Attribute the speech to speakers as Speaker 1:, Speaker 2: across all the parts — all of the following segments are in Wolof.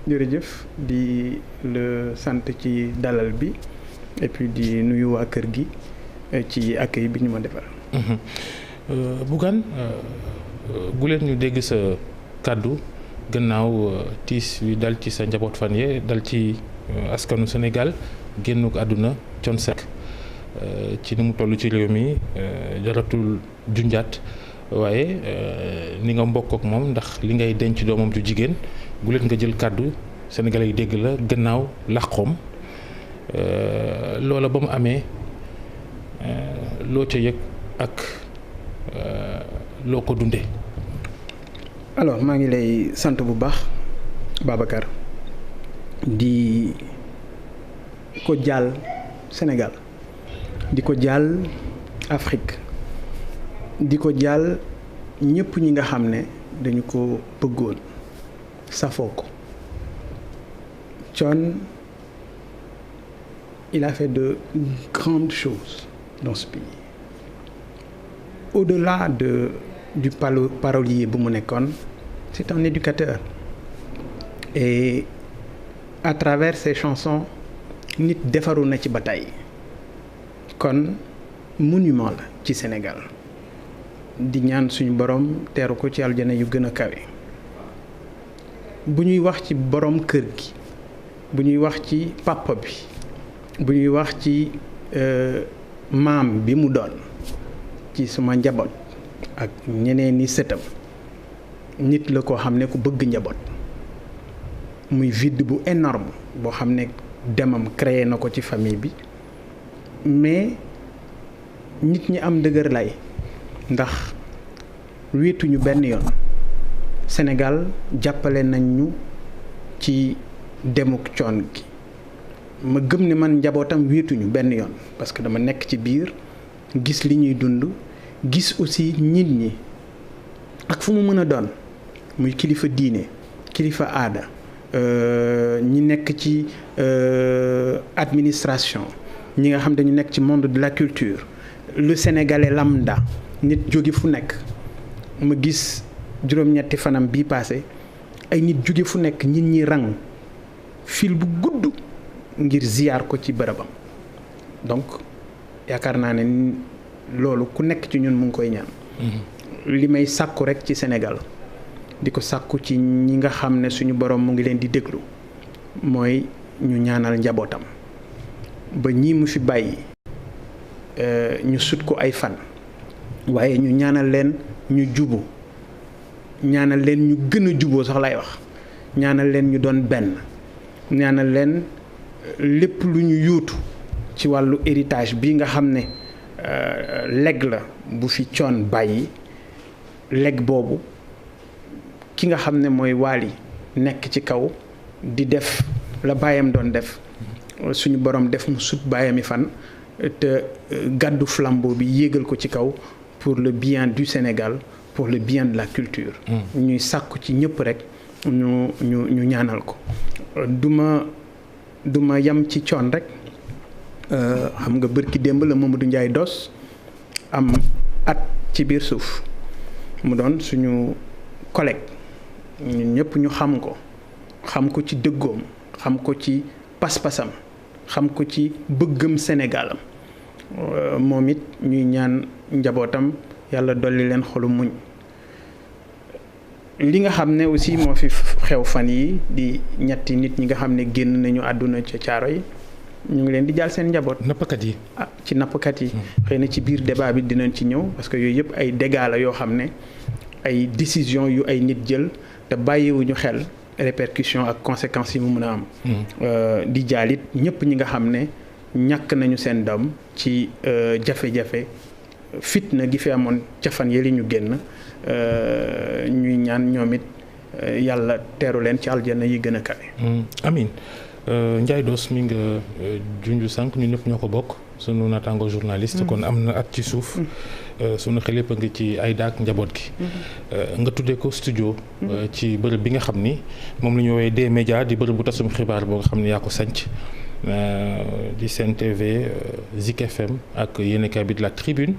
Speaker 1: jërëjëf di le sant ci dalal bi et puis di nuyu waa kër gi ci accueil bi ñu ma defal.
Speaker 2: Bougane guleen ñu dégg sa kàddu gannaaw tiis wi dal ci sa njaboot fan yee dal ci askanu Sénégal génn ko àdduna Thione Seck ci ni mu toll ci réew mi jaratul junjaat waaye ni nga mbokk ak moom ndax li ngay denc doomam ju jigéen guleen nga jël kàddu Sénégalais yi dégg la gannaaw làqoom loola ba mu amee loo ca yëg ak loo ko dundee.
Speaker 1: alors maa ngi lay sant bu baax Babacar di ko jaal Sénégal di ko jaal Afrique di ko jaal ñëpp ñi nga xam ne dañu ko bëggoon safoo ko. Thione il a fait de grandes choses dans ce pays au-delà du parolier bu mu nekkoon c'est un éducateur et à travers ses chansons nit defaru na ci ba tey kon monument la ci Sénégal di ñaan suñu borom teeru ko ci aljana yu gën a kawe bu ñuy wax ci borom kër gi bu ñuy wax ci papa bi bu ñuy wax ci maam bi mu doon ci suma njaboot ak ñeneen ni sëtam nit la koo xam ne ku bëgg njaboot muy vide bu énorme boo xam ne demam créé na ko ci famille bi mais nit ñi am dëgër lay ndax wéetuñu benn yoon Sénégal jàppale nañ ñu ci demuk Thione gi ma gëm ne man njabootam wéetuñu benn yoon parce que dama nekk ci biir gis li ñuy dund gis aussi nit ñi ak fu mu mën a doon muy kilifa diine kilifa aada ñi nekk ci administration ñi nga xam dañu nekk ci monde de la culture le sénégalais lambda nit jóge fu nekk ma gis juróom-ñetti fanam bii passé ay nit jóge fu nekk nit ñi rang fil bu gudd ngir ziyaar ko ci bërëbam donc yaakaar naa ne loolu ku nekk ci ñun mu ngi koy ñaan. li may sàkku rek ci Sénégal di ko sàkku ci ñi nga xam ne suñu borom mu ngi leen di déglu mooy ñu ñaanal njabootam ba ñii mu fi bàyyi ñu sut ko ay fan waaye ñu ñaanal leen ñu jubu ñaanal leen ñu gën a juboo sax lay wax ñaanal leen ñu doon benn ñaanal leen lépp lu ñu yuutu ci wàllu héritage bi nga xam ne leg la bu fi Thione bàyyi leg boobu ki nga xam ne mooy Wally nekk ci kaw di def la baayam doon def suñu borom def mu sut baayami fan te gàddu flambeau bi yéegal ko ci kaw pour le bien du Sénégal pour le bien de la culture ñuy sàkku ci ñëpp rek ñu ñaanal ko duma yam ci Thione rek xam nga bërki démb la Mamadou Ndiaye Dos am at ci biir suuf mu doon suñu collègue ñun ñëpp ñu xam ko ci dëggoom xam ko ci pas-pasam xam ko ci bëggam Sénégalam moom it ñuy ñaan njabootam yàlla dolli leen xolu muñ li nga xam ne aussi moo fi xew fan yi di ñetti nit ñi nga xam ne génn nañu àdduna ca caaro yi ñu ngi leen di jaal seen njaboot.
Speaker 2: nappkat yi.
Speaker 1: ci nappkat yi. xëy na ci biir débat bi dinañ ci ñëw parce que yooyu yëpp ay dégâts la yoo xam ne ay décisions yu ay nit jël te bàyyiwuñu xel répercussions ak conséquences yi mu mën a am. di jaalit ñëpp ñi nga xam ne ñàkk nañu seen doom ci jafe-jafe fitna gi fi amoon ca fan yële ñu génn ñuy ñaan ñoom it yàlla teeru leen ci aljana yi gën a kawe.
Speaker 2: amiin. Ndiaye Dos mi nga junju sànq ñun ñëpp ñoo ko bokk sunu naataango journaliste kon am na at ci suuf sunu xel yëpp a ngi ci Aïda ak njaboot gi nga tuddee ko studio ci bërëb bi nga xam ni moom la ñu woowee des médias di bërëb bu tasum xibaar boo nga xam ni yaa ko sanc di Sen TV Zik FM ak yéenekaay bi de la Tribune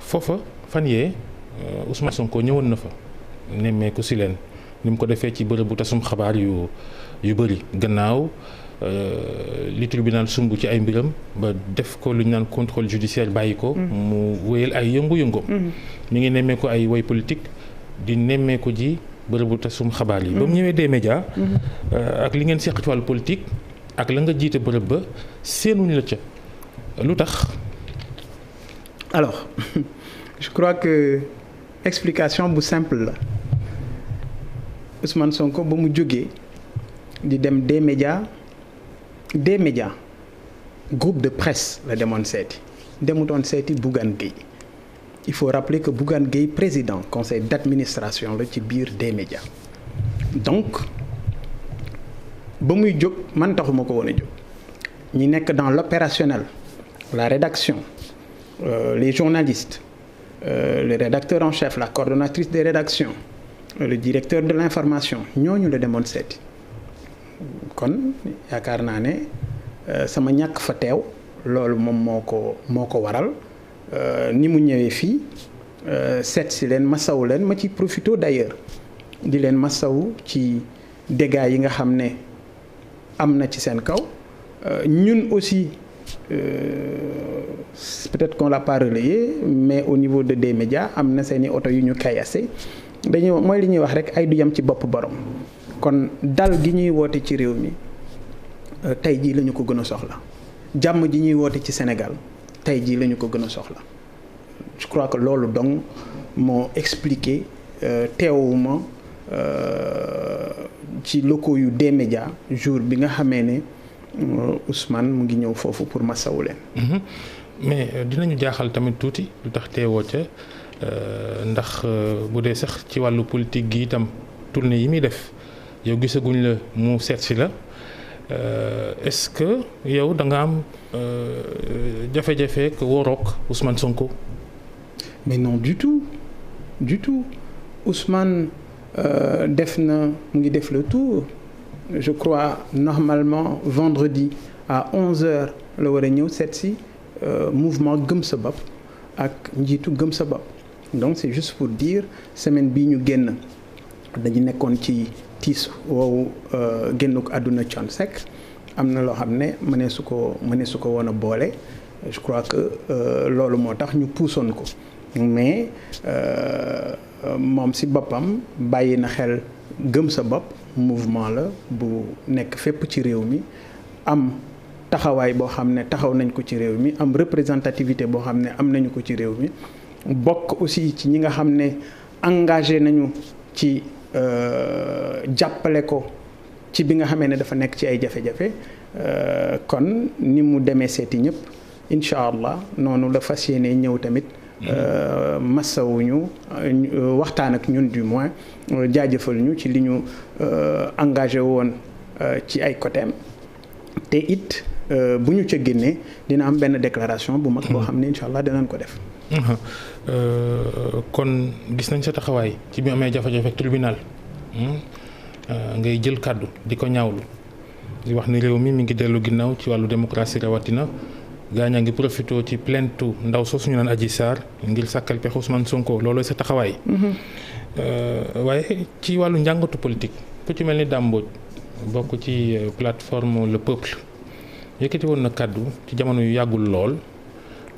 Speaker 2: foofa fan yee Ousmane Sonko ñëwoon na fa nemmeeku si leen ni mu ko defee ci bërëbu tasum xabaar yu bëri gannaaw li tribunal sumb ci ay mbiram ba def ko lu ñu naan contrôle judiciaire bàyyi ko. mu wéyal ay yëngu-yëngoom. mi ngi nemmeeku ay way politique di nemmeeku ji bërëbu tasum xabaar yi. ba mu ñëwee des médias. ak li ngeen seq ci wàllu politique ak la nga jiite bërëb ba seenuñu la ca lu tax.
Speaker 1: alors je crois que explication bu simple la Ousmane Sonko ba mu jógee di dem des médias groupe de presse la demoon seeti demutoon seeti Bougane Gueye il faut rappeler que Bougane Gueye président conseil d'administration la ci biir des médias donc ba muy jóg man taxuma ko woon a jóg ñi nekk dans l'opérationnel la rédaction les journalistes le rédacteur en chef la coordonnatrice des rédactions le directeur de l'information ñooñu la demoon seeti kon yaakaar naa ne sama ñàkk fa teew loolu moom moo ko waral ni mu ñëwee fii seet si leen masawu leen ma ci profito d'ailleurs di leen masawu ci dégâts yi nga xam ne am na ci seen kaw ñun aussi peut-être qu'on l'a pas relayé mais au niveau de des médias am na seeni oto yu ñu kayase mooy li ñuy wax rek ay du yem ci bopp borom kon dal gi ñuy woote ci réew mi tey jii la ñu ko gën a soxla jàmm ji ñuy woote ci Sénégal tey jii la ñu ko gën a soxla je crois que loolu donc moo expliqué teewuma ci locaux yu des médias jour bi nga xamee ne Ousmane mu ngi ñëw foofu pour masawu leen.
Speaker 2: mais dinañu jaaxal tamit tuuti lu tax teewoo ca ndax bu dee sax ci wàllu politique gi itam tournée yi muy def yow gisaguñ la mu seet si la est-ce que yow da nga am jafe-jafe ak wóoroog Ousmane Sonko.
Speaker 1: mais non du tout Ousmane def na mu ngi def le tour je crois normalement vendredi à 11h la war a ñëw seet si mouvement Gëm Sa Bopp ak njiitu Gëm Sa Bopp donc c'est juste pour dire semaine bii ñu génn dañu nekkoon ci tiis woowu génnuk àdduna Thione Seck am na loo xam ne mënee su ko woon a boole je crois que loolu moo tax ñu puusoon ko mais moom si boppam bàyyi na xel Gëm Sa Bopp mouvement la bu nekk fépp ci réew mi am taxawaay boo xam ne taxaw nañ ko ci réew mi am représentativité boo xam ne am nañu ko ci réew mi bokk aussi ci ñi nga xam ne engagé nañu ci jàppale ko ci bi nga xamee ne dafa nekk ci ay jafe-jafe kon ni mu demee seeti ñëpp incha allah noonu la fas yéene ñëw tamit massawuñu waxtaan ak ñun du moins jaajëfal ñu ci li ñu engagé woon ci ay côtéem te it bu ñu ca génnee dina am benn déclaration bu mag boo xam ne incha allah dinañ ko def.
Speaker 2: kon gis nañ sa taxawaay ci bi amee jafe-jafe ak tribunal ngay jël kàddu di ko ñaawlu di wax ni réew mi ngi dellu ginnaaw ci wàllu démocratie rawatina gaañaa ngi profité ci plainte ndaw soosu ñu naan Adji Sarr ngir sàkkal pexe Ousmane Sonko looloo sa taxawaay. waaye ci wàllu njàngatu politique ku ci mel ni Dame Mbodj bokk ci plateforme Le Peuple yëkkati woon na kàddu ci jamono yu yàggul lool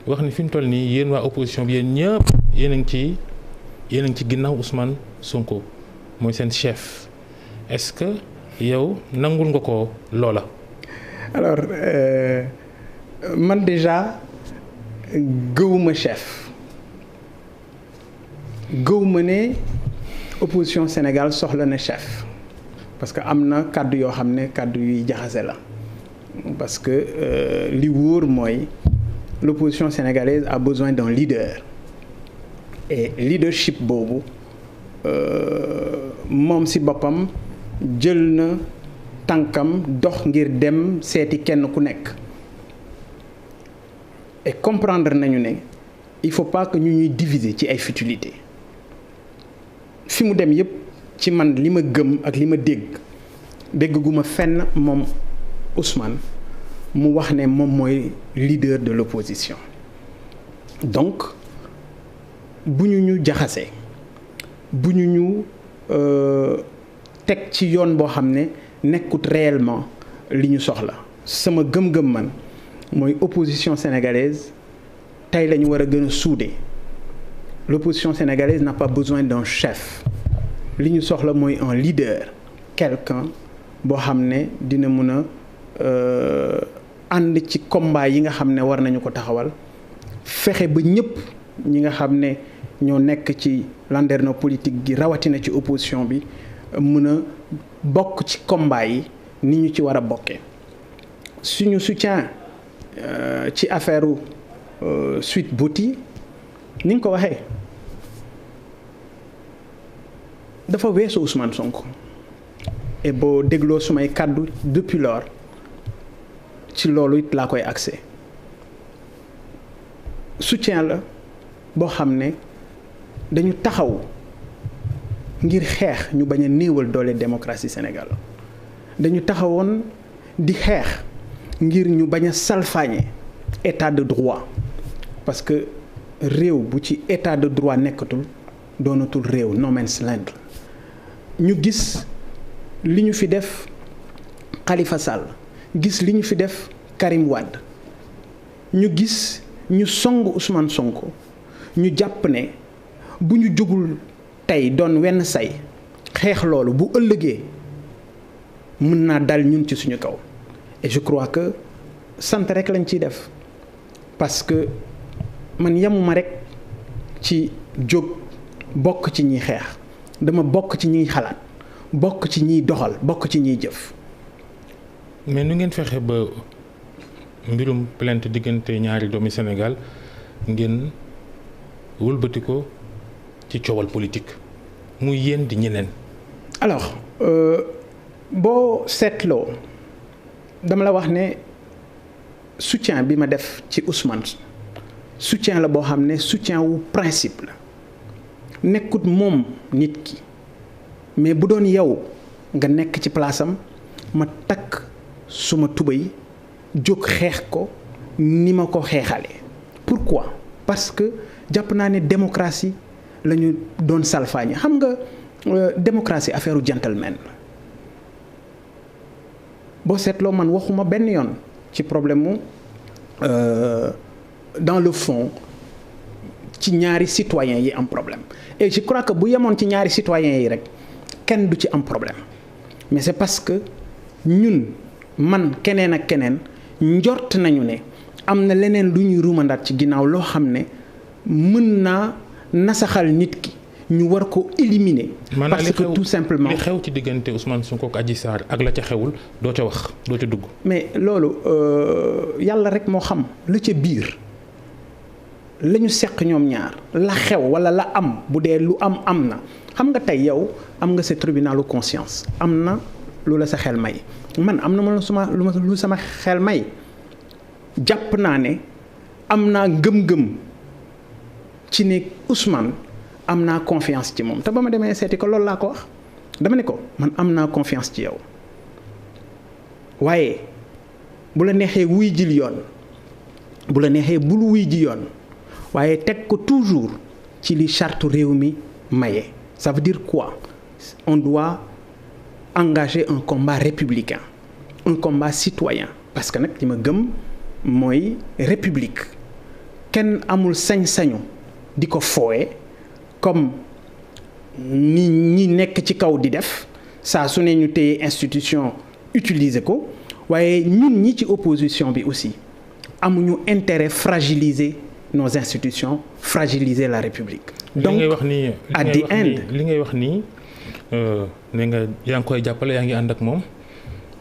Speaker 2: wax ni fi mu toll nii yéen waa opposition bi yéen ñëpp yéen a ngi ci ginnaaw Ousmane Sonko mooy seen chef est-ce que yow nangul nga ko loola.
Speaker 1: alors man déjà gëwuma chef gëwuma ne opposition Sénégal soxla na chef parce que am na kàddu yoo xam ne kàddu yuy jaxase la parce que li wóor mooy l'opposition sénégalaise a besoin d'un leader et leadership boobu moom ci boppam jël na tànkam dox ngir dem seeti kenn ku nekk et comprendre nañu ne il faut pas que ñu ñuy diviser ci ay futilités fi mu dem yépp ci man li ma gëm ak li ma dégg gu ma fenn moom Ousmane mu wax ne moom mooy leader de l'opposition donc bu ñu jaxasee bu ñu teg ci yoon boo xam ne nekkut réellement li ñu soxla. sama gëm-gëm man mooy opposition sénégalaise tey la ñu war a gën a soudé. L'opposition sénégalaise n'a pas besoin d'un chef li ñu soxla mooy un leader, quelqu'un boo xam ne dina mën a ànd ci combat yi nga xam ne war nañu ko taxawal, fexe ba ñëpp ñi nga xam ne ñoo nekk ci landerneau politique gi rawatina ci opposition bi mën a bokk ci combat yi ni ñu ci war a bokkee. Suñu soutien ci affaire Sweet Beauty ni nga ko waxee dafa weesu Ousmane Sonko et boo dégloo sumay kàddu depuis lors ci loolu it laa koy accès soutien la boo xam ne dañu taxaw ngir xeex ñu bañ a néewal doole démocratie Sénégal dañu taxawoon di xeex ngir ñu bañ a salfaañe état de droit parce que réew bu ci état de droit nekkatul doonatul réew no man's land. ñu gis li ñu fi def Khalifa Sall gis li ñu fi def Karim Wade ñu gis ñu song Ousmane Sonko ñu jàpp ne bu ñu jógul tey doon wenn say xeex loolu bu ëllëgee mën naa dal ñun ci suñu kaw et je crois que sant rek lañ ciy def parce que man yemuma rek ci jóg bokk ci ñiy xeex dama bokk ci ñiy xalaat bokk ci ñiy doxal bokk ci ñiy jëf.
Speaker 2: mais nu ngeen fexe ba mbirum plainte diggante ñaari doomi Sénégal ngeen wëlbati ko ci coowal politique muy yéen di ñeneen.
Speaker 1: alors boo seetloo dama la wax ne soutien bi ma def ci Ousmane soutien la boo xam ne soutien wu principe la. nekkut moom nit ki mais bu doon yow nga nekk ci place am ma takk suma tubéy jóg xeex ko ni ma ko xeexalee. pourquoi parce que jàpp naa ne démocratie la ñu doon salfaañe xam nga démocratie affaire u gentleman la boo seetloo man waxuma benn yoon ci problème mu dans le fond ci ñaari citoyens yi am problème et je crois que bu yemoon ci ñaari citoyens yi rek kenn du ci am problème mais c'est parce que ñun man keneen ak keneen njort nañu ne am na leneen lu ñuy ruumandaat ci ginnaaw loo xam ne mën naa nasaxal nit ki ñu war ko éliminer. parce que tout simplement
Speaker 2: li xew ci diggante Ousmane Sonko ak Adji Sarr ak la ca xewul doo ca wax doo ca dugg.
Speaker 1: mais loolu yàlla rek moo xam la ca biir. la ñu seq ñoom ñaar la xew wala la am bu dee lu am na xam nga tey yow am nga sa tribunalu conscience am na lu la sa xel may man am na ma lu sama xel may jàpp naa ne am naa ngëm-ngëm ci ne Ousmane am naa confiance ci moom te ba ma demee seeti ko loolu laa ko wax dama ne ko man am naa confiance ci yow waaye bu la neexee wuy jil yoon bu la neexee bul wuy ji yoon waaye teg ko toujours ci li charte réew mi maye ça veut dire quoi on doit engager un combat républicain un combat citoyen parce que nag li ma gëm mooy république kenn amul sañ-sañu di ko fooye comme ni ñi nekk ci kaw di def saa su ne ñu téye institution utiliser ko waaye ñun ñi ci opposition bi aussi amuñu intérêt fragiliser nos institutions, fragiliser la République. Donc at the end
Speaker 2: li ngay wax nii ne nga yaa ngi koy jàppale yaa ngi ànd ak moom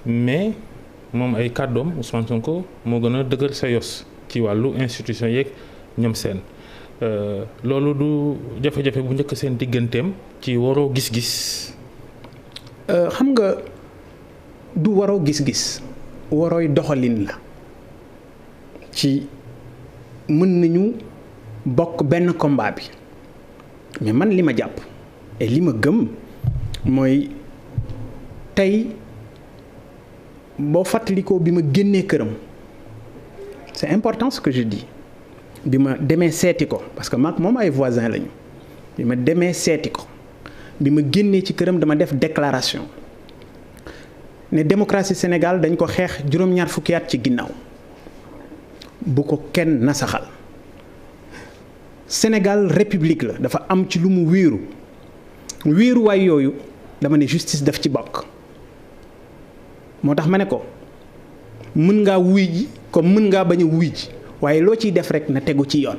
Speaker 2: mais moom ay kàddoom Ousmane Sonko moo gën a dëgër sa yos ci wàllu institution yeeg ñoom seen loolu du jafe-jafe bu njëkk seen digganteem ci waroo gis-gis.
Speaker 1: xam nga du waroo gis-gis warooy doxalin la ci. mën nañu bokk benn combat bi mais man li ma jàpp et li ma gëm mooy tey boo fàttalikoo bi ma génnee këram c'est important ce que je dis bi ma demee seeti ko parce que maak moom ay voisins lañu bi ma demee seeti ko bi ma génnee ci këram dama def déclaration ne démocratie Sénégal dañ ko xeex juróom-ñaar fukki at ci ginnaaw bu ko kenn nasaxal Sénégal république la dafa am ci lu mu wéeruwaay yooyu dama ne justice daf ci bokk moo tax ma ne ko mën ngaa wuy ji comme mën ngaa bañ a wuy ji waaye loo ciy def rek na tegu ci yoon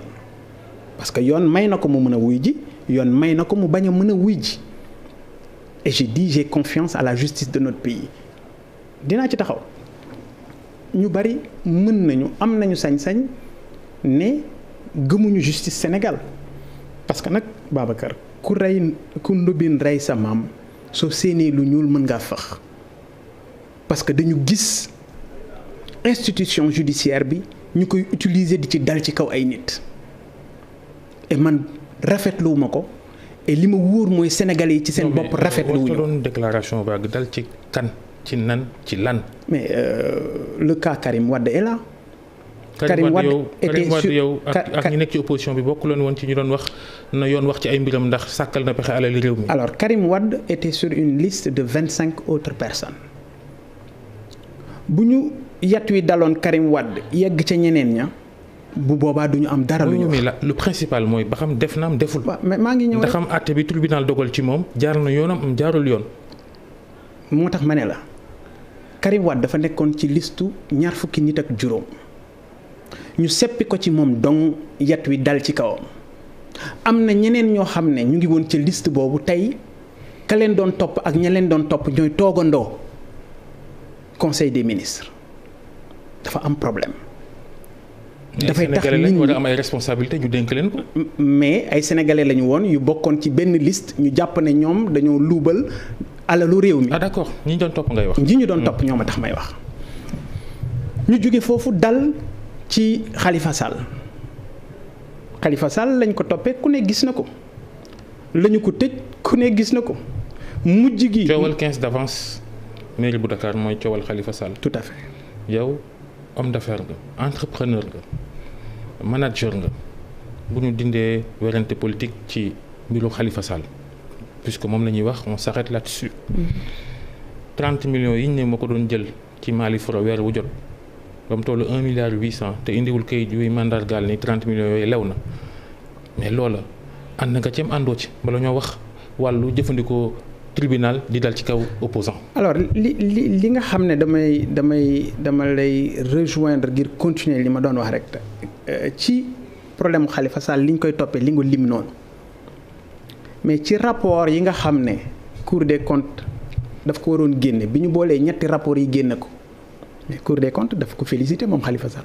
Speaker 1: parce que yoon may na ko mu mën a wuy ji yoon may na ko mu bañ a mën a wuy ji et je dis j'ai confiance à la justice de notre pays dinaa ci taxaw ñu bari mën nañu am nañu sañ-sañ ne gëmuñu justice Sénégal parce que nag Babacar ku ndóbin rey sa maam soo séenee lu ñuul mën ngaa fax parce que dañu gis institution judiciaire bi ñu koy utiliser di ci dal ci kaw ay nit et man rafetluwuma ko et li ma wóor mooy sénégalais yi ci seen bopp rafetluwuñu ko.
Speaker 2: doon déclaration vague dal ci kan ci nan ci lan. mais
Speaker 1: le cas Karim Wade est là.
Speaker 2: Karim Wade yow ak ñi nekk ci opposition bi bokkuloon woon ci ñu doon wax na yoon wax ci ay mbiram ndax sàkkal na pexe alal réew mi.
Speaker 1: alors Karim Wade était sur une liste de 25 autres personnes bu ñu yat wi daloon Karim Wade yegg ca ñeneen ña bu boobaa du ñu am dara lu ñu wax.
Speaker 2: le principal mooy ba xam def na am deful.
Speaker 1: waaw mais maa ngi ñëw
Speaker 2: ndax xam àtte bi tribunal dogal ci moom jaar na yoonam am jaarul yoon.
Speaker 1: moo tax ma ne la Karim Wade dafa nekkoon ci listu ñaar fukki nit ak juróom. ñu seppi ko ci moom dong yat wi dal ci kawam am na ñeneen ñoo xam ne ñu ngi woon ca liste boobu tey ka leen doon topp ak ña leen doon topp ñooy toogandoo conseil des ministres dafa am problème. dafay tax nit ñi
Speaker 2: war a am ay responsabilité ñu dénk leen ko.
Speaker 1: mais ay sénégalais lañu woon yu bokkoon ci benn liste ñu jàpp ne ñoom dañoo luubal alalu réew mi.
Speaker 2: ah d'accord ñi ñu doon topp ngay wax.
Speaker 1: ñi ñu doon topp ñoo ma tax may wax. ñu jóge foofu dal. ci Khalifa Sall lañ ko toppee ku ne gis na ko lañu ko tëj ku ne gis na ko mujj gi.
Speaker 2: coowal 15 d'avance mairie bu Dakar mooy coowal Khalifa Sall.
Speaker 1: tout à fait.
Speaker 2: yow homme d'affaires nga entrepreneur nga manager nga bu ñu dindee werante politique ci mbiru Khalifa Sall puisque moom la ñuy wax on s'arrête là-dessus. 30 millions yi ñu ne moo ko doon jël ci Mali Foro weer wu jot. ba mu toll 1 milliard 800 te indiwul kayit yuy mandargaal ni 30 millions yooyu lew na mais loola ànd nga ci am àndoo ci bala ñoo wax wàllu jëfandikoo tribunal di dal ci kaw opposant
Speaker 1: alors li nga xam ne dama lay rejoindre ngir continuer li ma doon wax rek ci problème mu Khalifa Sall li ñu koy toppee li nga lim noonu mais ci rapport yi nga xam ne Cour des comptes daf ko waroon génne bi ñu boolee ñetti rapport yi génne ko. mais Cour des comptes daf ko féliciter moom Khalifa Sall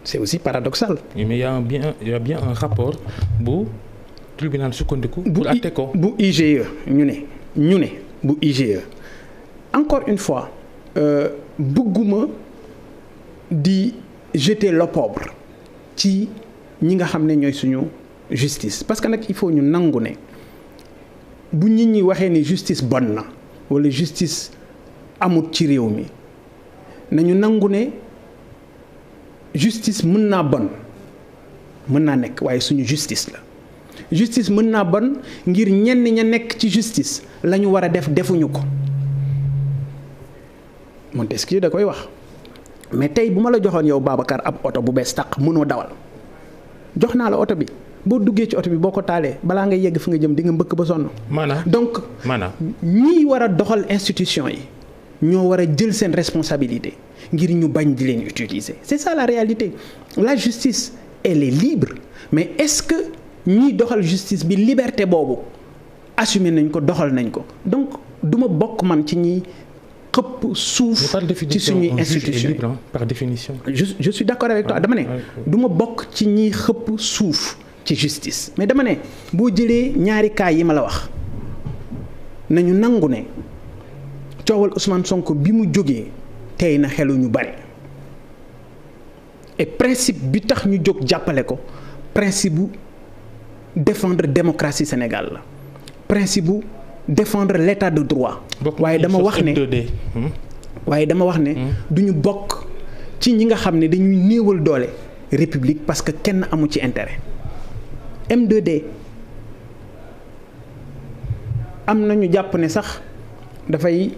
Speaker 1: c'est aussi paradoxal.
Speaker 2: mais il y a bien un rapport bu tribunal sukkandiku. pour àtte ko
Speaker 1: bu IGE ñu ne bu IGE encore une fois bëgguma di jeter l'opprobre ci ñi nga xam ne ñooy suñu justice parce que nag il faut ñu nangu ne bu nit ñi waxee ni justice bon na wala justice amut ci réew mi. nañu nangu ne justice mën naa bon mën naa nekk waaye suñu justice la justice mën naa bon ngir ñenn ña nekk ci justice la ñu war a def defuñu ko Montesquieu da koy wax mais tey bu ma la joxoon yow Babacar ab oto bu bees tàq mënoo dawal jox naa la oto bi boo duggee ci oto bi boo ko taalee balaa ngay yegg fi nga jëm di nga mbëkk ba sonn. donc ñii war a doxal institution yi. ñoo war a jël seen responsabilité ngir ñu bañ di leen utiliser c'est ça la réalité la justice elle est libre mais est-ce que ñiy doxal justice bi liberté boobu assumer nañ ko doxal nañ ko donc duma bokk man ci ñiy xëpp suuf ci suñuy institution
Speaker 2: par définition
Speaker 1: je suis d'accord avec toi dama ne duma bokk ci ñiy xëpp suuf ci justice mais dama ne boo jëlee ñaari cas yi ma la wax nañu nangu ne coowal Ousmane Sonko bi mu jógee tey na xelu ñu bari et principe bi tax ñu jóg jàppale ko principe bu défendre démocratie Sénégal la principe bu défendre l'état de droit. waaye dama wax ne du ñu bokk ci ñi nga xam ne dañuy néewal doole république parce que kenn amu ci intérêt M2D am na ñu jàpp ne sax dafay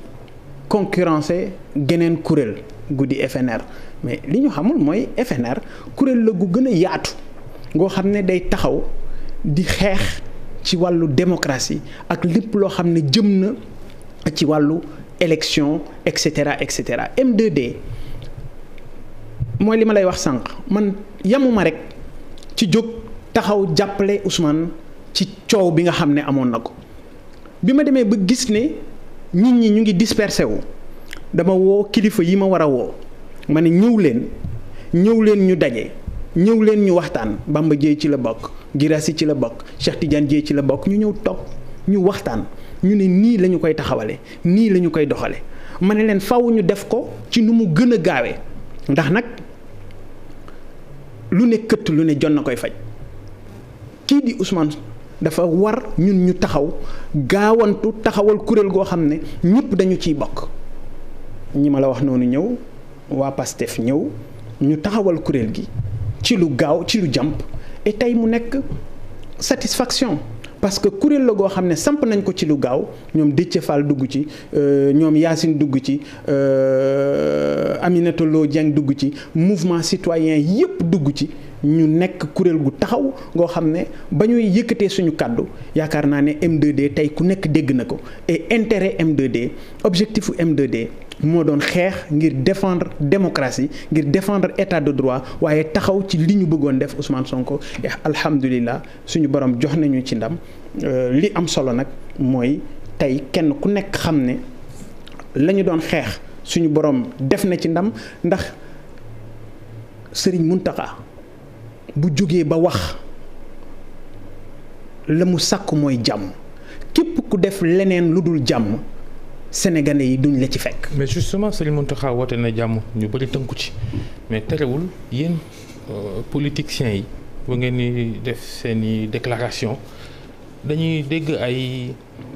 Speaker 1: concurrencer geneen kuréel guddi FNR mais li ñu xamul mooy FNR kuréel la gu gën a yaatu ngoo xam ne day taxaw di xeex ci wàllu démocratie ak lépp loo xam ne jëm na ci wàllu élection et cetera et cetera. M2D mooy li ma lay wax sànq man yamuma rek ci jóg taxaw jàppale Ousmane ci coow bi nga xam ne amoon na ko bi ma demee ba gis ne nit ñi ñu ngi dispersé wu dama woo kilifa yi ma war a woo ma ne ñëw leen ñu daje ñëw leen ñu waxtaan. Bamba Dièye ci la bokk Girassi ci la bokk Cheikh Tidiane Dièye ci la bokk ñu ñëw toog ñu waxtaan ñu ne nii la ñu koy taxawale nii la ñu koy doxale ma ne leen faw ñu def ko ci nu mu gën a gaawee ndax nag lu ne këtt lu ne jon na koy faj kii di Ousmane dafa war ñun ñu taxaw gaawantu taxawal kuréel goo xam ne ñëpp dañu ciy bokk ñi ma la wax noonu ñëw waa PASTEF ñëw ñu taxawal kuréel gi ci lu gaaw ci lu jàmp et tey mu nekk satisfaction parce que kuréel la goo xam ne samp nañ ko ci lu gaaw ñoom Déthié Fall dugg ci ñoom Yacine dugg ci Aminata Lo Dieng dugg ci mouvement citoyen yépp dugg ci ñu nekk kuréel gu taxaw goo xam ne ba ñuy yëkkatee suñu kàddu yaakaar naa ne M2D tey ku nekk dégg na ko et intérêt M2D objectifu M2D moo doon xeex ngir défendre démocratie ngir défendre état de droit waaye taxaw ci li ñu bëggoon def Ousmane Sonko et alhamdulilah suñu borom jox nañu ci ndam li am solo nag mooy tey kenn ku nekk xam ne la ñu doon xeex suñu borom def na ci ndam ndax Serigne Mountakha bu jógee ba wax la mu sàkk mooy jàmm képp ku def leneen lu dul jàmm Sénégalais yi duñ la ci fekk.
Speaker 2: mais justement Serigne Mountakha woote na jàmm ñu bëri tënku ci mais terewul yéen politiciens yi ba ngeen di def seeni déclaration dañuy dégg ay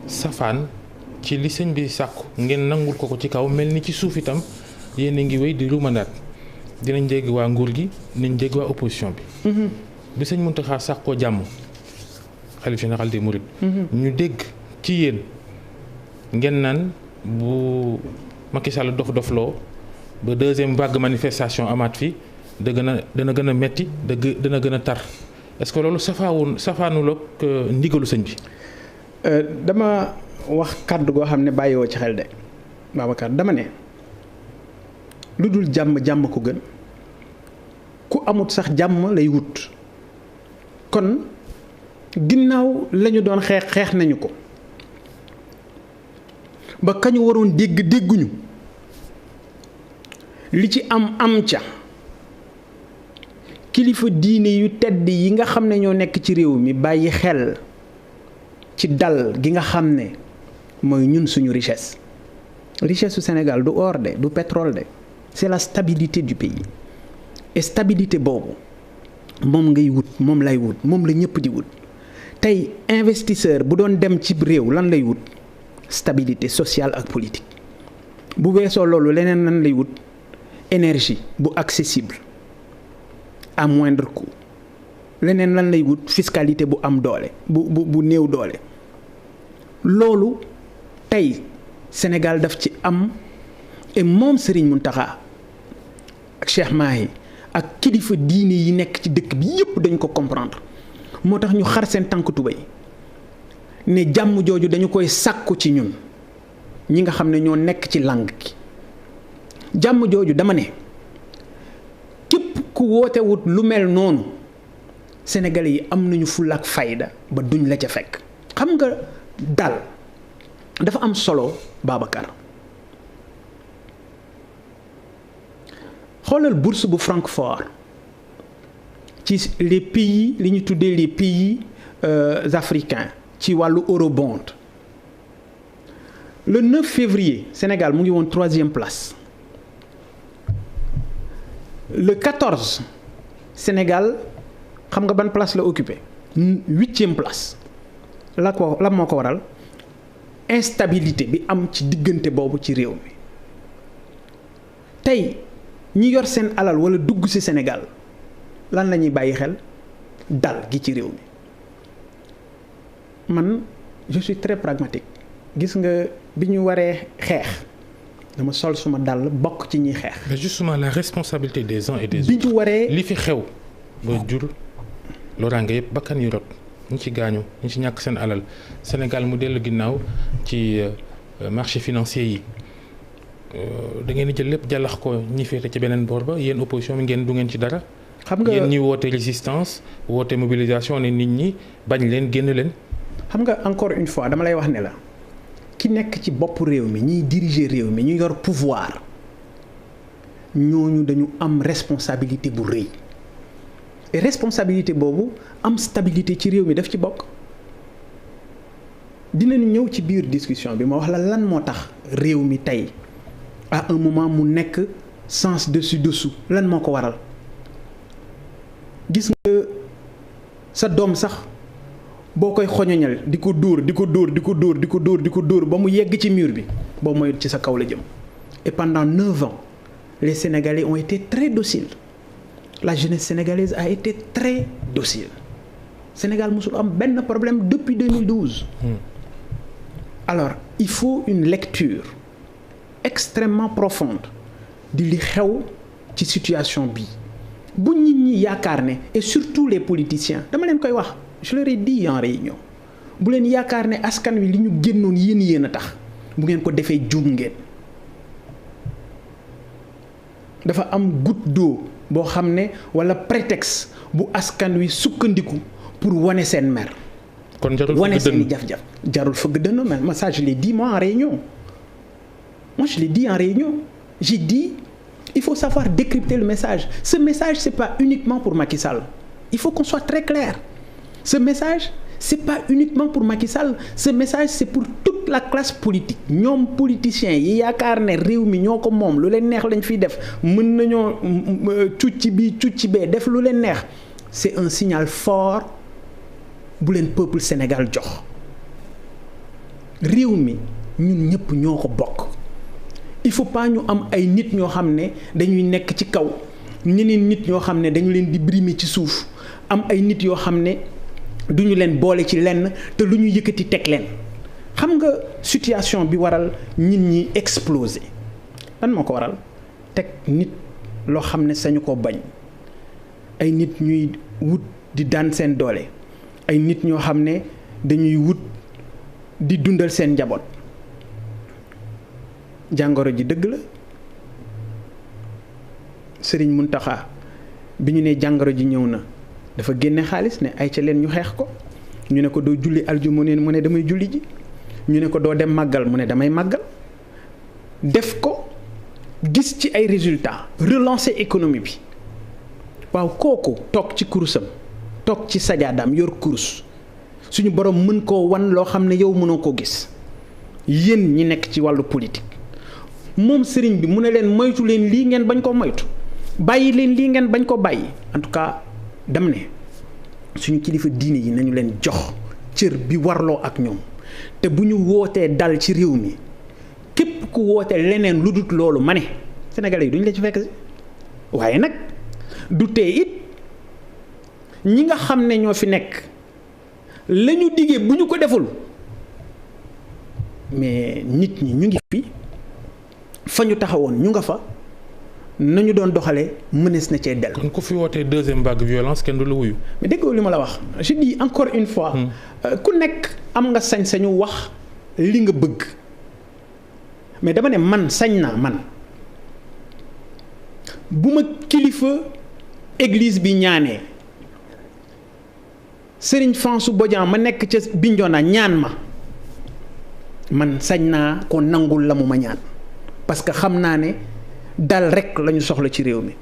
Speaker 2: safaan ci li sëñ bi sàkku ngeen nangul ko ci kaw mel ni ci suuf itam yéen a ngi wéy di ruumandaat dinañ dégg waa nguur gi dinañ dégg waa opposition bi. bi sëñ Mountakha sàkkoo jàmm xalif général des mourides. ñu dégg ci yéen ngeen naan bu Macky Sall dof-dofloo ba deuxième vague manifestation amaat fi dana gën a metti dana gën a tar est-ce que loolu safaanul ak ndigalu sëñ bi.
Speaker 1: dama wax kàddu goo xam ne bàyyiwoo ci xel de Babacar dama ne lu dul jàmm ko gën ku amut sax jàmm lay wut kon ginnaaw lañu doon xeex nañu ko ba kañu waroon dégguñu li ci am ca kilifa diine yu tedd yi nga xam ne ñoo nekk ci réew mi bàyyi xel ci dal gi nga xam ne mooy ñun suñu richesse su Sénégal du or de du pétrole de c'est la stabilité du pays et stabilité boobu moom ngay wut moom lay wut moom la ñëpp di wut tey investisseur bu doon dem ci réew lan lay wut stabilité sociale ak politique bu weesoo loolu leneen lan lay wut énergie bu accessible à moindre coût leneen lan lay wut fiscalité bu am doole bu néew doole loolu tey Sénégal daf ci am et moom Serigne Mountakha ak Cheikh Mahi ak kilifa diine yi nekk ci dëkk bi yépp dañ ko comprendre moo tax ñu xar seen tànk tubéy ne jàmm jooju dañu koy sàkku ci ñun ñi nga xam ne ñoo nekk ci lang gi jàmm jooju dama ne képp ku wootewut lu mel noonu Sénégalais yi am nañu fulla ak fayda ba duñ la ca fekk xam nga dal dafa am solo Babacar xoolal bourse bu Francfort ci les pays li ñu tuddee les pays africains ci wàllu eurobond le 9 février Sénégal mu ngi woon 3e place le 14 Sénégal xam nga ban place la occupé 8e place la moo ko waral instabilité bi am ci diggante boobu ci réew mi tey ñi yor seen alal wala dugg ci Sénégal lan la ñuy bàyyi xel dal gi ci réew mi man je suis très pragmatique gis nga bi ñu waree xeex dama sol suma dàll bokk ci ñuy xeex.
Speaker 2: mais justement la responsabilité des uns et des
Speaker 1: bi
Speaker 2: autres.
Speaker 1: ñu waree
Speaker 2: li fi xew ba jur loraange yëpp bakkan yu rot ñi ci gaañu ñi ci ñàkk seen alal Sénégal mu dellu ginnaaw ci marché financier yi da ngeen di jël lépp jàllax ko ñi féete ci beneen boor ba yéen opposition bi ngeen du ngeen ci dara.
Speaker 1: xam nga
Speaker 2: yéen ñi woote résistance woote mobilisation ne nit ñi bañ leen génn leen.
Speaker 1: xam nga encore une fois dama lay wax ne la ki nekk ci bopp réew mi ñiy diriger réew mi ñu yor pouvoir ñooñu dañu am responsabilité bu rëy et responsabilité boobu am stabilité ci réew mi daf ci bokk. dinañu ñëw ci biir discussion bi ma wax la lan moo tax réew mi tey à un moment mu nekk sens dessus dessous lan moo ko waral gis nga sa doom sax boo koy xoñoñal di ko dóor ba mu yegg ci mur bi boo moyut ci sa kaw la jëm. Et pendant 9 ans les Sénégalais ont été très dociles la jeunesse sénégalaise a été très docile Sénégal mosul am benn problème depuis 2012. Alors il faut une lecture extrêmement profonde di li xew ci situation bi bu nit ñi yaakaar ne et surtout les politiciens dama leen koy wax je leur ai dit en réunion bu leen yaakaar ne askan wi li ñu génnoon yéen a tax bu ngeen ko defee juum ngeen. dafa am goutte d'eau boo xam ne walla prétexte bu askan wi sukkandiku pour wane seen mer.
Speaker 2: kon jarul
Speaker 1: wane seen i jaf-jaf jarul fëgg dënn mais ça je l'ai dit moi en réunion j'ai dit il faut savoir décrypter le message ce message c'est pas uniquement pour Macky Sall il faut qu'on soit très clair ce message c'est pas uniquement pour Macky Sall ce message c'est pour toute la classe politique ñoom politiciens yi yaakaar ne réew mi ñoo ko moom lu leen neex lañ fiy def mën nañoo cucci bi cucci bee def lu leen neex c'est un signal fort bu leen peuple Sénégal jox réew mi ñun ñëpp ñoo ko bokk il faut pas ñu am ay nit ñoo xam ne dañuy nekk ci kaw ñeneen nit ñoo xam ne dañu leen di brimer ci suuf am ay nit yoo xam ne duñu leen boole ci lenn te lu ñu yëkkati teg leen xam nga situation bi waral nit ñi exploser lan moo ko waral teg nit loo xam ne sañu ko bañ ay nit ñuy wut di daan seen doole ay nit ñoo xam ne dañuy wut di dundal seen njaboot jàngoro ji dëgg la Sëriñ Muntaxa bi ñu ne jàngoro ji ñëw na dafa génne xaalis ne ay ca leen ñu xeex ko ñu ne ko doo julli aljuma mu ne damay julli ji ñu ne ko doo dem màggal mu ne damay màggal def ko gis ci ay résultats relancer économie bi waaw kooku toog ci kurusam toog ci sajaadaam yor kurus suñu borom mën koo wan loo xam ne yow mënoo koo gis yéen ñi nekk ci wàllu politique moom sëriñ bi mu ne leen moytu leen lii ngeen bañ ko moytu bàyyi leen lii ngeen bañ ko bàyyi en tout cas dem ne suñu kilifa diine yi nañu leen jox cër bi warloo ak ñoom te bu ñu wootee dal ci réew mi képp ku wootee leneen lu dut loolu ma ne Sénégalais yi duñu la ci fekk si waaye nag du tee it ñi nga xam ne ñoo fi nekk la ñu diggee bu ñu ko deful mais nit ñi ñu ngi fi fa ñu taxawoon ñu nga fa nañu doon doxalee mënees na cee del.
Speaker 2: kon ku fi wootee deuxième vague violence kenn du la wuyu.
Speaker 1: mais déggoo li ma la wax je dis encore une fois. ku nekk am nga sañ-sañu wax li nga bëgg mais dama ne man sañ naa man bu ma kilifa église bi ñaanee Serigne François Bodian ma nekk ca Bignona ñaan ma man sañ naa ko nangul la mu ma ñaan parce que xam naa ne. dal rek la ñu soxla ci réew mi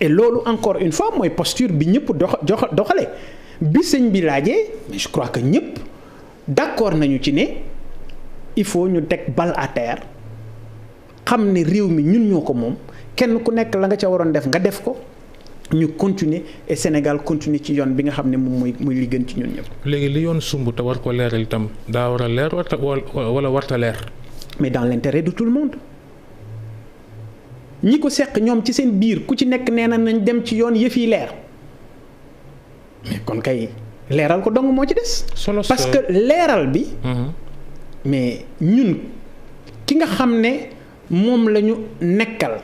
Speaker 1: et loolu encore une fois mooy posture bi ñëpp doxale bi sëñ bi laajee mais je crois que ñëpp d'accord nañu ci ne il faut ñu teg bal à terre xam ne réew mi ñun ñoo ko moom kenn ku nekk la nga ca waroon def nga def ko ñu continuer et Sénégal continuer ci yoon bi nga xam ne moom mooy li gën ci ñun ñëpp.
Speaker 2: léegi li yoon sumb te war ko leeral itam daa war a leer wala warta leer.
Speaker 1: mais dans l'intérêt de tout le monde. ñi ko seq ñoom ci seen biir ku ci nekk nee na nañ dem ci yoon yëf yi leer mais kon kay leeral ko dong moo ci des. parce que leeral bi. mais ñun ki nga xam ne moom la ñu nekkal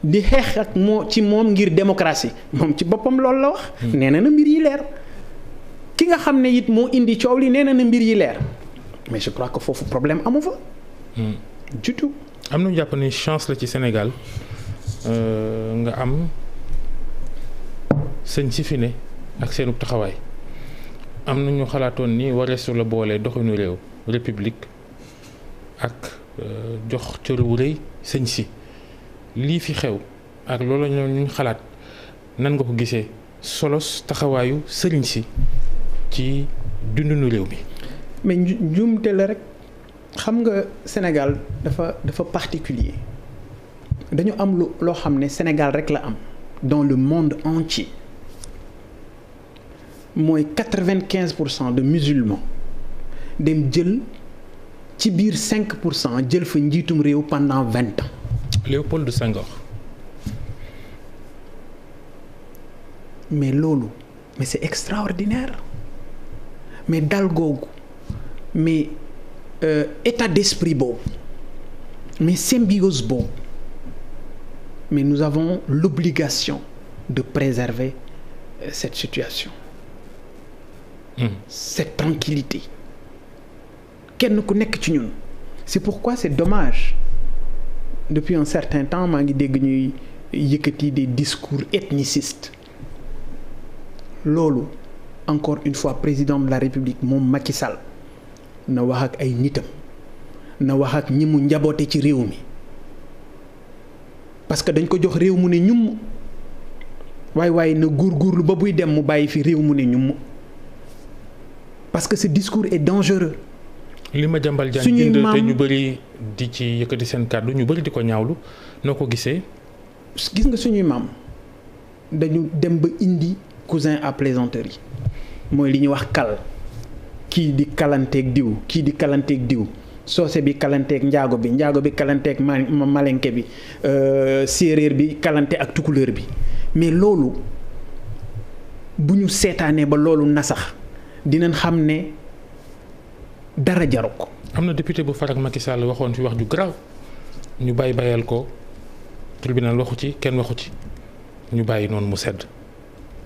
Speaker 1: di xeex ak ci moom ngir démocratie moom ci boppam loolu la wax. nee na mbir yi leer. ki nga xam ne it moo indi coow li nee na mbir yi leer mais je crois que foofu problème amu fa. du tout.
Speaker 2: am na ñu jàpp ni chance la ci Sénégal nga am sëñ si fi ne ak seenu taxawaay am na ñu xalaatoon ni wareesu la boole doxinu réew république ak jox cër wu rëy sëñ si lii fi xew ak loolu ñu xalaat nan nga ko gisee solos taxawaayu sëriñ si ci dundinu réew mi.
Speaker 1: mais njuumte la rek xam nga Sénégal dafa particulier dañu am loo xam ne Sénégal rek la am dans le monde entier mooy 95% de musulmans dem jël ci biir 5% jël fa njiitum réew pendant 20 ans.
Speaker 2: Léopold Senghor.
Speaker 1: mais loolu mais c'est extraordinaire mais dal googu mais état d'esprit boobu mais symbiose boobu mais nous avons l'obligation de préserver cette situation. Cette tranquillité kenn ku nekk ci ñun. c'est pourquoi c'est dommage depuis un certain temps maa ngi dégg ñuy yëkkati des discours ethnicistes loolu encore une fois président de la République moom Macky Sall na wax ak ay nitam na wax ak ñi mu njaboote ci réew mi parce que dañ ko jox réew mu ne ñum waaye na góorgóorlu ba buy dem mu bàyyi fi réew mu ne ñum parce que ce discours est dangereux.
Speaker 2: li ma jàmbal jaan bind te ñu bëri di ci yëkkati seen kàddu ñu bëri di ko ñaawlu noo ko gisee.
Speaker 1: gis nga suñuy maam dañu dem ba indi cousin à plaisanterie mooy li ñuy wax kal kii di kalanteeg diw kii di kalanteeg diw soose bi kalanteeg njaago bi kalanteeg malenke bi séeréer bi kalante ak tukulóor bi mais loolu bu ñu seetaanee ba loolu nasax dinañ xam ne dara jaru ko.
Speaker 2: am na député bu farak Macky Sall waxoon fi wax ju garaaw ñu bàyyal ko tribunal waxu ci kenn waxu ci ñu bàyyi noonu mu sedd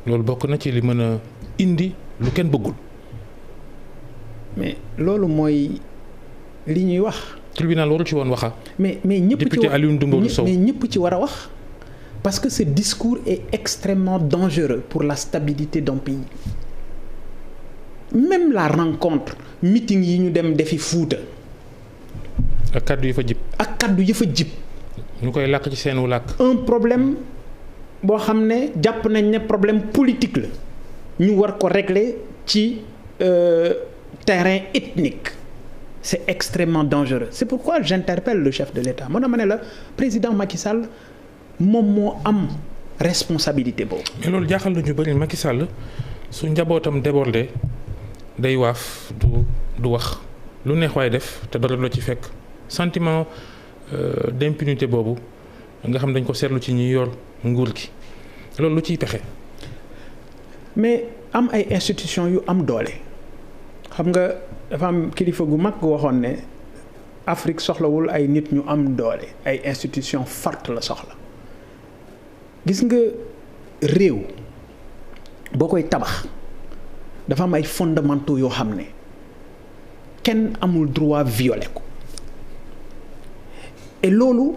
Speaker 2: loolu bokk na ci li mën a indi lu kenn bëggul.
Speaker 1: mais loolu mooy li ñuy wax.
Speaker 2: tribunal waru ci woon waxa.
Speaker 1: mais ñëpp ci
Speaker 2: député Alioune Dembourou Sow
Speaker 1: mais ñëpp ci war a wax parce que ce discours est extrêmement dangereux pour la stabilité d'un pays. même la rencontre meeting yi ñu dem defi Fuuta.
Speaker 2: ak kaddu yi fa jib. ñu koy làkk ci seenu làkk.
Speaker 1: un problème boo xam ne jàpp nañ ne problème politique la ñu war ko régler ci terrain ethnique c'est extrêmement dangereux c'est pourquoi j'interpelle le chef de l'État moo dama ne la président Macky Sall moom moo am responsabilité boobu.
Speaker 2: mais loolu jaaxal na ñu bëri Macky Sall su njabootam débordé. day waaf du wax lu neex waay def te dara la ci fekk sentiment d'impunité boobu nga xam dañ ko seetlu ci ñi yor nguur gi loolu lu ciy pexe.
Speaker 1: mais am ay institutions yu am doole xam nga dafa am kilifa gu mag gu waxoon ne Afrique soxlawul ay nit ñu am doole ay institutions fortes la soxla gis nga réew boo koy tabax. dafa am ay fondamentaux yoo xam ne kenn amul droit violer ko et loolu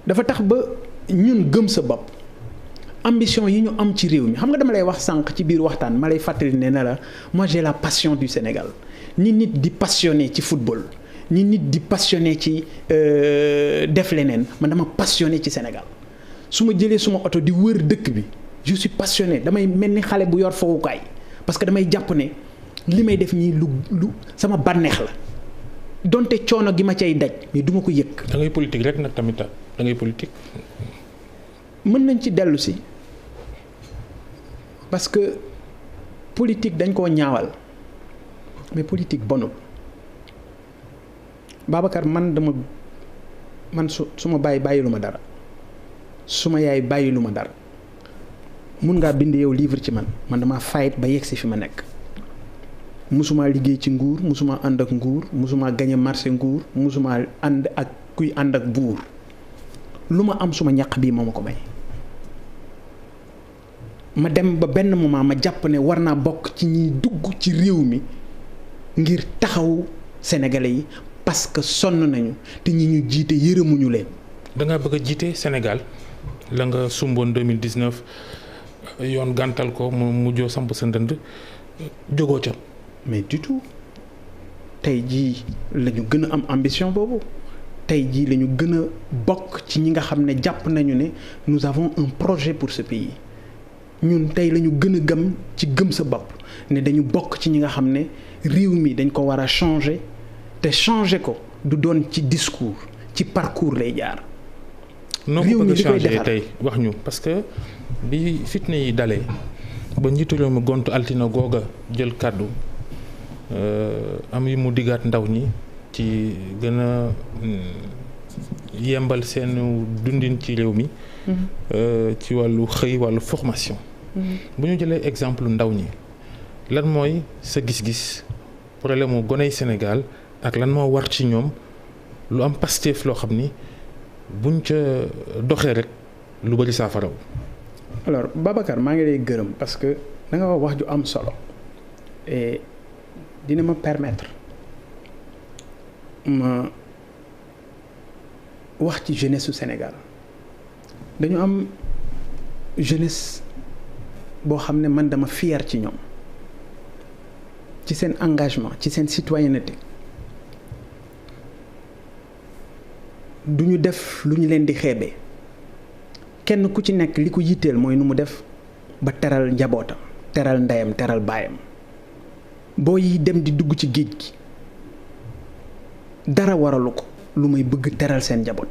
Speaker 1: dafa tax ba ñun gëm sa bopp ambition yi ñu am ci réew mi xam nga dama lay wax sànq ci biir waxtaan ma lay fàttali ne la moi j'ai la passion du Sénégal ni nit di passionné ci football ni nit di passionné ci def leneen man dama passionné ci Sénégal su ma jëlee suma oto di wër dëkk bi je suis passionné damay mel ni xale bu yor fowukaay parce que damay jàpp ne li may def nii lu sama bànneex la donte coono gi ma cay daj mais du ma ko yëg.
Speaker 2: da ngay politique rek nag tamit da ngay politique.
Speaker 1: mën nañ ci dellu si parce que politique dañ koo ñaawal mais politique bonul Babacar man su ma bàyyilu ma dara su ma yaay bàyyilu ma dara. mun ngaa bind yow livre ci man damaa fayit ba yegg si fi ma nekk musuma liggéey ci nguur musuma ànd ak nguur musuma gañe marché nguur musuma ànd ak kuy ànd ak buur lu ma am suma ñaq bii moo ma ko may. ma dem ba benn moment ma jàpp ne war naa bokk ci ñiy dugg ci réew mi ngir taxaw sénégalais yi parce que sonn nañu te ñi ñu jiite yërëmuñu leen.
Speaker 2: da nga bëgg a jiite Sénégal la nga sumboon 2019 yoon gàntal ko mu mujjoo samp sa ndënd jógoo ca.
Speaker 1: mais du tout tey jii la ñu gën a am ambition boobu tey jii la ñu gën a bokk ci ñi nga xam ne jàpp nañu ne nous avons un projet pour ce pays ñun tey la ñu gën a gëm ci gëm sa bopp ne dañu bokk ci ñi nga xam ne réew mi dañ ko war a changer te changer ko du doon ci discours ci parcours lay jaar.
Speaker 2: noo ko bëgg a changer tey wax ñu parce que bi fitna yi dalee ba njiitu réew mi gontu altina googa jël kàddu am yi mu diggaat ndaw ñi ci gën a yembal seen dundin ci réew mi. ci wàllu xëy wàllu formation. bu ñu jëlee exemple ndaw ñi lan mooy sa gis-gis problème mu goney Sénégal ak lan moo war ci ñoom lu am Pastef loo xam ni buñ ca doxee rek lu bari saafaraw.
Speaker 1: alors Babacar maa ngi lay gërëm parce que da nga wax ju am solo et dina ma permettre ma wax ci jeunesse su Sénégal dañu am jeunesse boo xam ne man dama fier ci ñoom ci seen engagement ci seen citoyenneté du ñu def lu ñu leen di xeebee kenn ku ci nekk li ko yitteel mooy nu mu def ba teral njabootam teral ndeyam teral baayam boo yi dem di dugg ci géej gi dara waralu ko lu may bëgg teral seen njaboot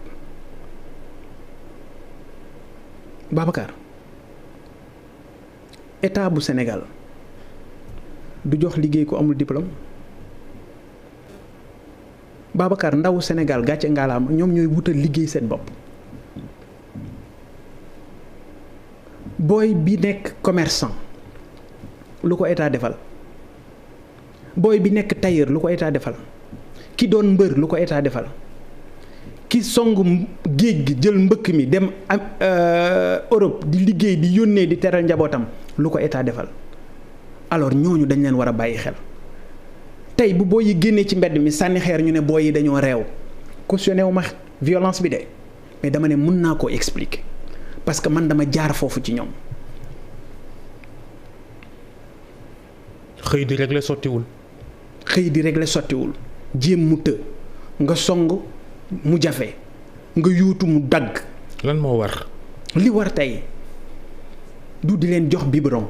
Speaker 1: Babacar état bu Sénégal du jox liggéey ko amul diplôme Babacar ndawu Sénégal gàcce ngaalaama ñoom ñooy wutal liggéey seen bopp booy bi nekk commerçant lu ko état defal booy bi nekk tailleur lu ko état defal ki doon mbër lu ko état defal ki songu géej gi jël mbëkk mi dem Europe di liggéey di yónnee di teral njabootam lu ko état defal alors ñooñu dañ leen war a bàyyi xel tey bu booy yi génnee ci mbedd mi sànni xeer ñu ne booy yi dañoo réew cautionné wu ma violence bi de mais dama ne mën naa koo expliquer parce que man dama jaar foofu ci ñoom.
Speaker 2: xëy di régler sottiwul.
Speaker 1: xëy di régler sottiwul jéem mu të nga song mu jafe nga yuutu mu dagg.
Speaker 2: lan moo war.
Speaker 1: li war tey du di leen jox biberon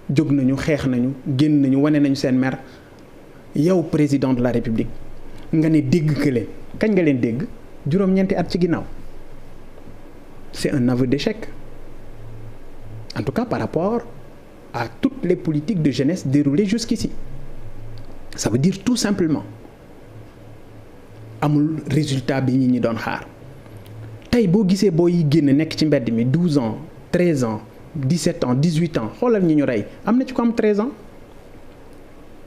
Speaker 1: jóg nañu xeex nañu génn nañu wane nañu seen mer yow président de la république nga ne dégg que leen kañ nga leen dégg juróom-ñeenti at ci ginnaaw c'est un aveu d'échec en tout cas par rapport à toutes les politiques de jeunesse déroulées jusqu'ici ça veut dire tout simplement amul résultat bi ñi doon xaar tey boo gisee boo yi génn nekk ci mbedd mi 12 ans 13 ans 17 ans 18 ans xoolal ñi ñu rey am na ci ko am 13 ans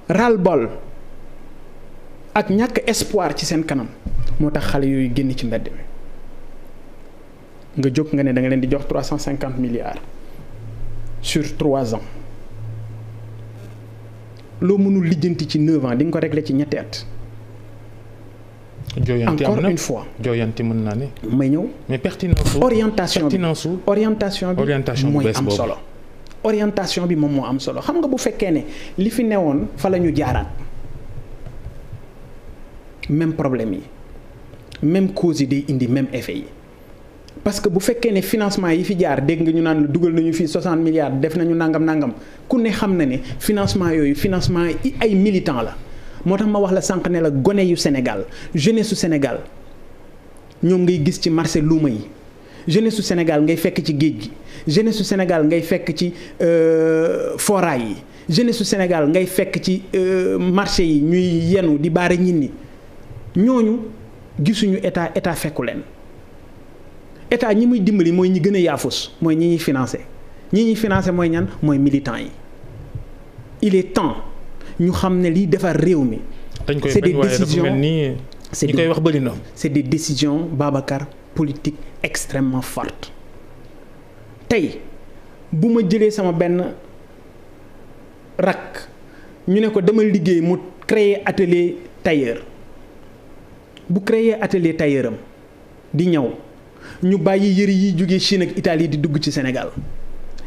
Speaker 1: ras-le-bol ak ñàkk espoir ci seen kanam moo tax xale yooyu génn ci mbedd mi nga jóg nga ne da nga leen di jox 350 milliards sur 3 ans loo mënul lijjanti ci 9 ans di nga ko régler ci ñetti at.
Speaker 2: jooyanti
Speaker 1: encore une fois
Speaker 2: jooyanti mën naa ne.
Speaker 1: may ñëw
Speaker 2: mais pertinence
Speaker 1: orientation bi mooy am solo. orientation bi moom moo am solo xam nga bu fekkee ne li fi newoon fa la ñu jaaraat même problème yi même cause yi day indi même effet yi parce que bu fekkee ne financement yi fi jaar dégg nga ñu naan la dugal nañu fii 60 milliards def nañu nangam ku ne xam na ne financement yooyu financement yi ay militant la. moo tax ma wax la sànq ne la gone yu Sénégal jeunesse su Sénégal ñoom ngay gis ci marché luuma yi jeunesse su Sénégal ngay fekk ci géej gi jeunesse su Sénégal ngay fekk ci foraay yi jeunesse su Sénégal ngay fekk ci marché yi ñuy yenu di baare ñin ñi ñooñu gisuñu état fekku leen état ñi muy dimbali mooy ñi gën a yaafus mooy ñi ñuy financé mooy ñan mooy militants yi il est temps ñu xam ne liy defar réew mi.
Speaker 2: dañ koy bañ waaye dafa mel ni ñi koy wax bëri na.
Speaker 1: c'est des décisions Babacar politiques extrêmement fortes tey bu ma jëlee sama benn rakk ñu ne ko demal liggéey mu créer atelier tailleur bu créer atelier tailleur am di ñaw ñu bàyyi yëre yi jógee Chine ak Italie di dugg ci Sénégal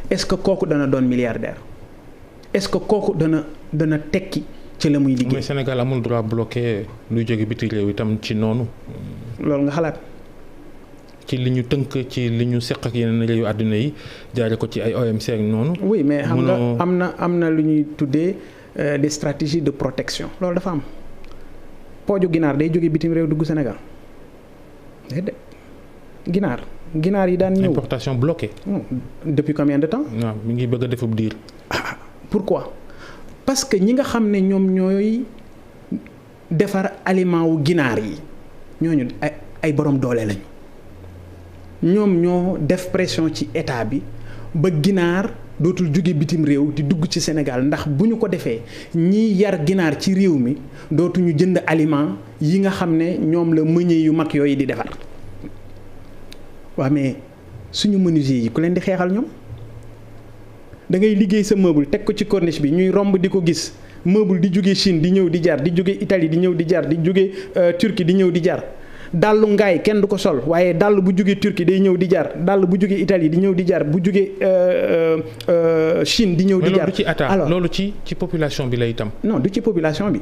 Speaker 1: est-ce que kooku dana doon milliardaire est-ce que kooku dana tekki ci la muy liggéey.
Speaker 2: mais Sénégal amul droit bloqué luy jóge biti réew itam ci noonu.
Speaker 1: loolu nga xalaat.
Speaker 2: ci li ñu tënk ci li ñu seq ak yeneen réewu àdduna yi jaare ko ci ay OMC ak noonu.
Speaker 1: oui mais xam nga am na lu ñuy tuddee des stratégies de protection loolu dafa am pooju ginaar day jóge bitim réew dugg Sénégal déedéet ginaar yi daan ñëw.
Speaker 2: importation bloquée.
Speaker 1: depuis combien de temps.
Speaker 2: waaw mi ngi bëgg a defub diir.
Speaker 1: pourquoi parce que ñi nga xam ne ñoom ñooy defar aliment wu ginaar yi ñooñu ay borom doole lañu. ñoom ñoo def pression ci état bi ba ginaar dootul jóge bitim réew di dugg ci Sénégal ndax bu ñu ko defee ñiy yar ginaar ci réew mi dootuñu jënd aliment yi nga xam ne ñoom la meunier yu mag yooyu di defar waaw mais suñu menuisier yi ku leen di xeexal ñoom da ngay liggéey sa meuble teg ko ci corniche bi ñuy romb di ko gis meuble di jóge Chine di ñëw di jar di jóge Italie di ñëw di jar di jóge Turquie di ñëw di jar dàllu ngaay kenn du ko sol waaye dàll bu jógee Turquie day ñëw di jar dàll bu jógee Italie di ñëw di jar bu jógee Chine di ñëw di jar.
Speaker 2: loolu ci alors loolu ci population bi la itam.
Speaker 1: non du ci population bi.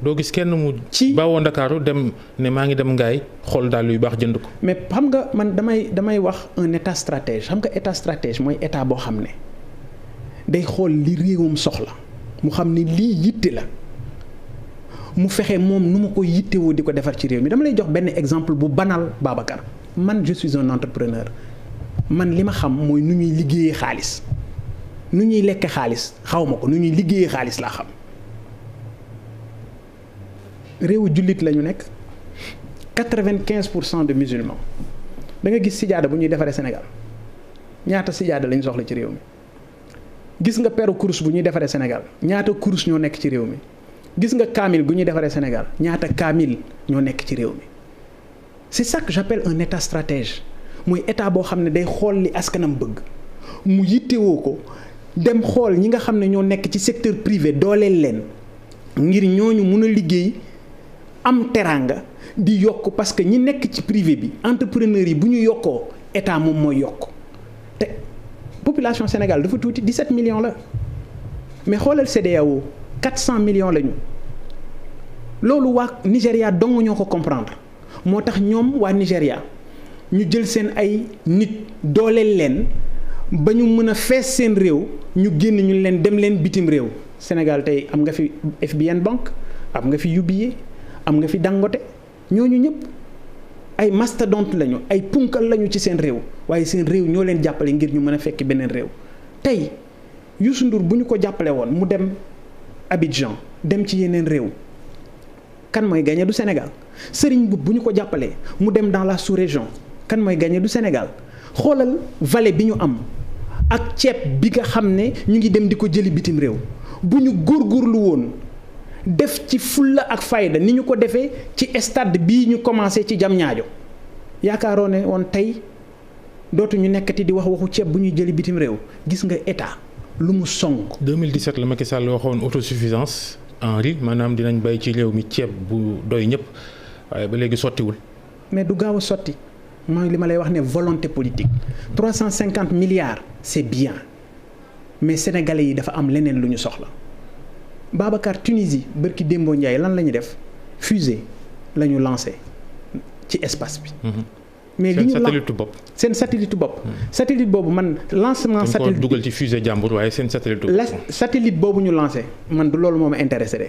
Speaker 2: doo gis kenn mu. ci bawoo Ndakaaru dem ne maa ngi dem ngaay xool dàll yu baax jënd ko.
Speaker 1: mais xam nga man damay wax un état stratège xam nga état stratège mooy état boo xam ne day xool li réewam soxla mu xam ne lii yitte la. mu fexe moom nu ma ko yittewoo di ko defar ci réew mi dama lay jox benn exemple bu banal Babacar man je suis un entrepreneur man li ma xam mooy nu ñuy liggéeyee xaalis nu ñuy lekke xaalis xaw ma ko nu ñuy liggéeyee xaalis laa xam réewu jullit la ñu nekk 95% de musulmans da nga gis sijaada bu ñuy defaree Sénégal ñaata sijaada lañ soxla ci réew mi gis nga peru kurus bu ñuy defaree Sénégal ñaata kurus ñoo nekk ci réew mi. gis nga kaamil gu ñuy defaree Sénégal ñaata kaamil ñoo nekk ci réew mi c'est ça que j'appelle un état stratège muy état boo xam ne day xool li askanam bëgg mu yittewoo ko dem xool ñi nga xam ne ñoo nekk ci secteur privé dooleel leen ngir ñooñu mun a liggéey am teraanga di yokk parce que ñi nekk ci privé bi entrepreneurs yi bu ñu yokkoo état moom mooy yokk te population Sénégal dafa tuuti 17 millions la mais xoolal CEDEAO 400 millions lañu loolu waa Nigéria dong ñoo ko comprendre moo tax ñoom waa Nigéria ñu jël seen ay nit dooleel leen ba ñu mën a fees seen réew ñu génn ñu leen dem leen bitim réew Sénégal tey am nga fi FBN Bank am nga fi UBA am nga fi Dangote ñooñu ñëpp ay mastodonte lañu ay punkal lañu ci seen réew waaye seen réew ñoo leen jàppale ngir ñu mën a fekki beneen réew tey Youssou Ndour bu ñu ko jàppale woon mu dem Abidjan dem ci yeneen réew kan mooy gagné du Sénégal Serigne Mboup bu ñu ko jàppalee mu dem dans la sous-région kan mooy gagné du Sénégal xoolal vallée bi ñu am ak ceeb bi nga xam ne ñu ngi dem di ko jëli bitim réew bu ñu góorgóorlu woon def ci fulla ak fayda ni ñu ko defee ci stade bii ñu commencé ci Diamniadio yaakaaroo ne woon tey dootuñu nekkati di wax waxu ceeb bu ñuy jëli bitim réew gis nga état lu mu song.
Speaker 2: 2017 la Macky Sall waxoon autosuffisance en riz maanaam dinañ bay ci réew mi ceeb bu doy ñëpp waaye ba léegi sottiwul.
Speaker 1: mais du gaaw a sotti mooy li ma lay wax ne volonté politique 350 milliards c'est bien mais sénégalais yi dafa am leneen lu ñu soxla Babacar Tunisie bërki Dembo Ndiaye lan la ñu def fusée la ñu lancé ci espace bi. mais li ñu
Speaker 2: satellite bopp.
Speaker 1: seen satellite bopp. satellite boobu man lancement. satellite
Speaker 2: dugal ci fusée jàmbur waaye seen satellite bopp.
Speaker 1: satellite boobu ñu lancé man du loolu moo ma intéressé de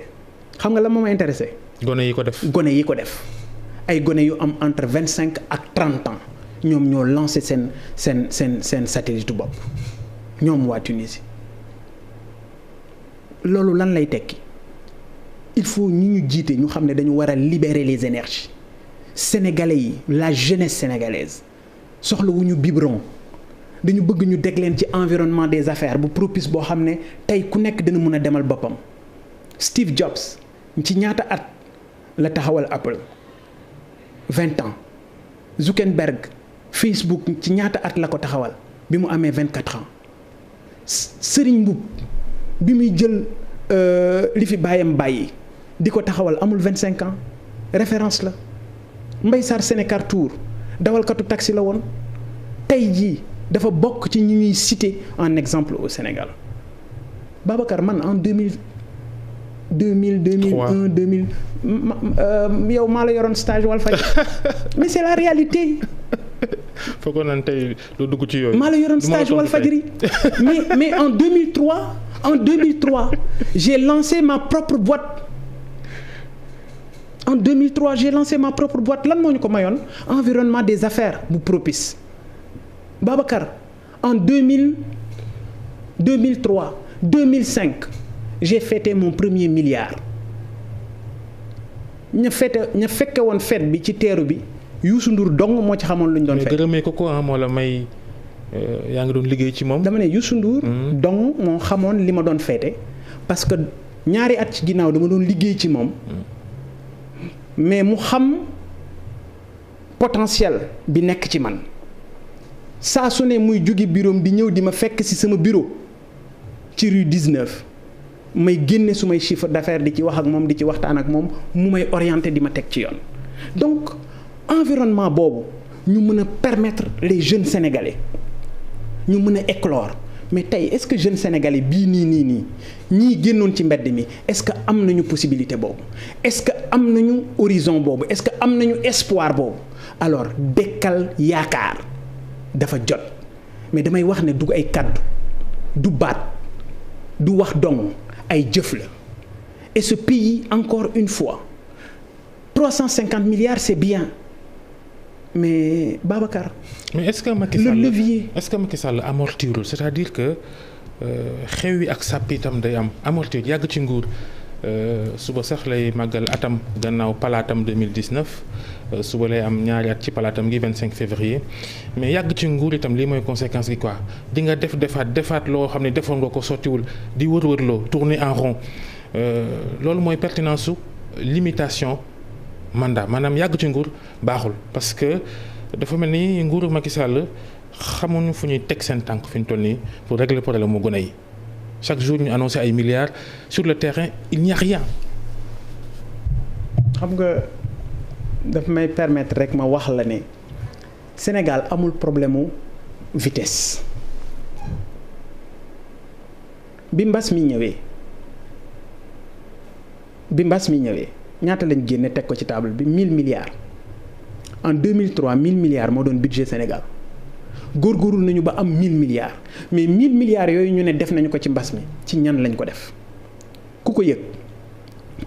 Speaker 1: xam nga la moo ma intéressé.
Speaker 2: gone yi ko def
Speaker 1: gone yi ko def ay gone yu am entre 25 ak 30 ans ñoom ñoo lancé seen satellite bopp ñoom waa Tunisie loolu lan lay tekki il faut ñi ñu jiite ñu xam ne dañu war a libérer les énergies. Sénégalais yi la jeunesse sénégalaise soxlawuñu biberon dañu bëgg ñu deg leen ci environnement des affaires bu propice boo xam ne tey ku nekk dina mën a demal boppam. Steve Jobs ci ñaata at la taxawal Apple 20 ans. Zuckerberg Facebook ci ñaata at la ko taxawal bi mu amee 24 ans. Serigne Mboup bi muy jël li fi bàyyam bàyyi di ko taxawal amul 25 ans référence la. Mbaye Sarr Sénécartour dawalkatu taxi la woon tey jii dafa bokk ci ñi ñuy citer en exemple au Sénégal. Babacar man en 2001 2000 yow maa la yoroon stage Walfadjri mais c'est la réalité.
Speaker 2: foogoon nañ tey lu dugg ci yooyu.
Speaker 1: maa la yoroon stage Walfadjri mais en 2003 j'ai lancé ma propre boîte. En 2003 j'ai lancé ma propre boîte lan moo ñu ko mayoon environnement des affaires bu propice. Babacar en 2003 2005 j'ai fêté mon premier milliard. ña fekke woon fête bi ci teeru bi Youssou Ndour dong moo ci xamoon lu ñu doon fête.
Speaker 2: mais gërëmee ko moo la may yaa ngi doon liggéey ci moom.
Speaker 1: dama ne Youssou Ndour dong moo xamoon li ma doon fêté parce que ñaari at ci ginnaaw dama doon liggéey ci moom. mais mu xam potentiel bi nekk ci man saa su ne muy jóge bureau di ñëw di ma fekk ci sama bureau ci rue 19 may génne su may chiffre d'affaires di ci wax ak moom di ci waxtaan ak moom mu may orienter di ma teg ci yoon. donc environnement boobu ñu mën a permettre les jeunes sénégalais ñu mën a éclore mais tey est-ce que jeunes sénégalais bii nii ñii génnoon ci mbedd mi est-ce que am nañu possibilité boobu est-ce que am nañu horizon boobu est-ce que am nañu espoir boobu alors dekkal yaakaar dafa jot mais damay wax ne du ay kàddu du baat du wax dong ay jëf la et ce pays encore une fois 350 milliards c'est bien mais Babacar.
Speaker 2: mais est-ce que Macky Sall
Speaker 1: le levier
Speaker 2: est-ce que Macky Sall amortirul c'est-à-dire que xew yi ak sàpp itam day am amortir yàgg ci nguur suba sax lay màggal atam gannaaw palaatam 2019 suba lay am ñaari at ci palaatam gi 25 février mais yàgg ci nguur itam lii mooy conséquence gi quoi di nga defaat loo xam ne defoon nga ko sottiwul di wër-wërloo tourner en rond loolu mooy pertinence su limitation mandat maanaam yàgg ci nguur baaxul parce que dafa mel ni nguuru Macky Sall xamuñu fu ñuy teg seen tànk fi ñu toll nii pour régler problème mu gone yi chaque jour ñu annoncé ay milliards sur le terrain il n'y a rien.
Speaker 1: xam nga daf may permettre rek ma wax la ne Sénégal amul problème mu vitesse bi mbas mi ñëwee ñaata lañ génne teg ko ci table bi 1000 milliards en 2003 1000 milliards moo doon budget Sénégal góorgóorlu nañu ba am 1000 milliards mais 1000 milliards yooyu ñu ne def nañu ko ci mbas mi ci ñan lañ ko def ku ko yëg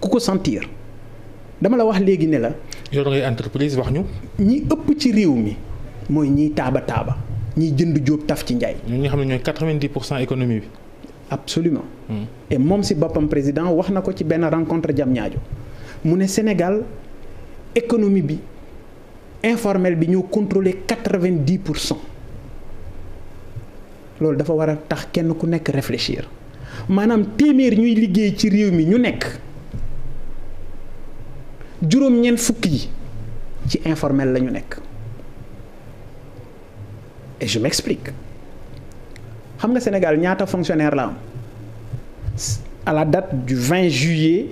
Speaker 1: ku ko sentir dama la wax léegi ne la.
Speaker 2: yow da ngay entreprise wax ñu.
Speaker 1: ñi ëpp ci réew mi mooy ñiy taaba ñiy jënd jóob taf ci njaay.
Speaker 2: ñi nga xam ne ñooy 90% économie bi.
Speaker 1: absolument et moom si boppam président wax na ko ci benn rencontre Diamniadio mu ne Sénégal économie bi informel bi ñoo contrôler 90%. loolu dafa war a tax kenn ku nekk réfléchir maanaam téeméer ñuy liggéey ci réew mi ñu nekk juróom-ñeent fukk yi ci informel la ñu nekk et je m'explique xam nga Sénégal ñaata fonctionnaire la am à la date du 20 juillet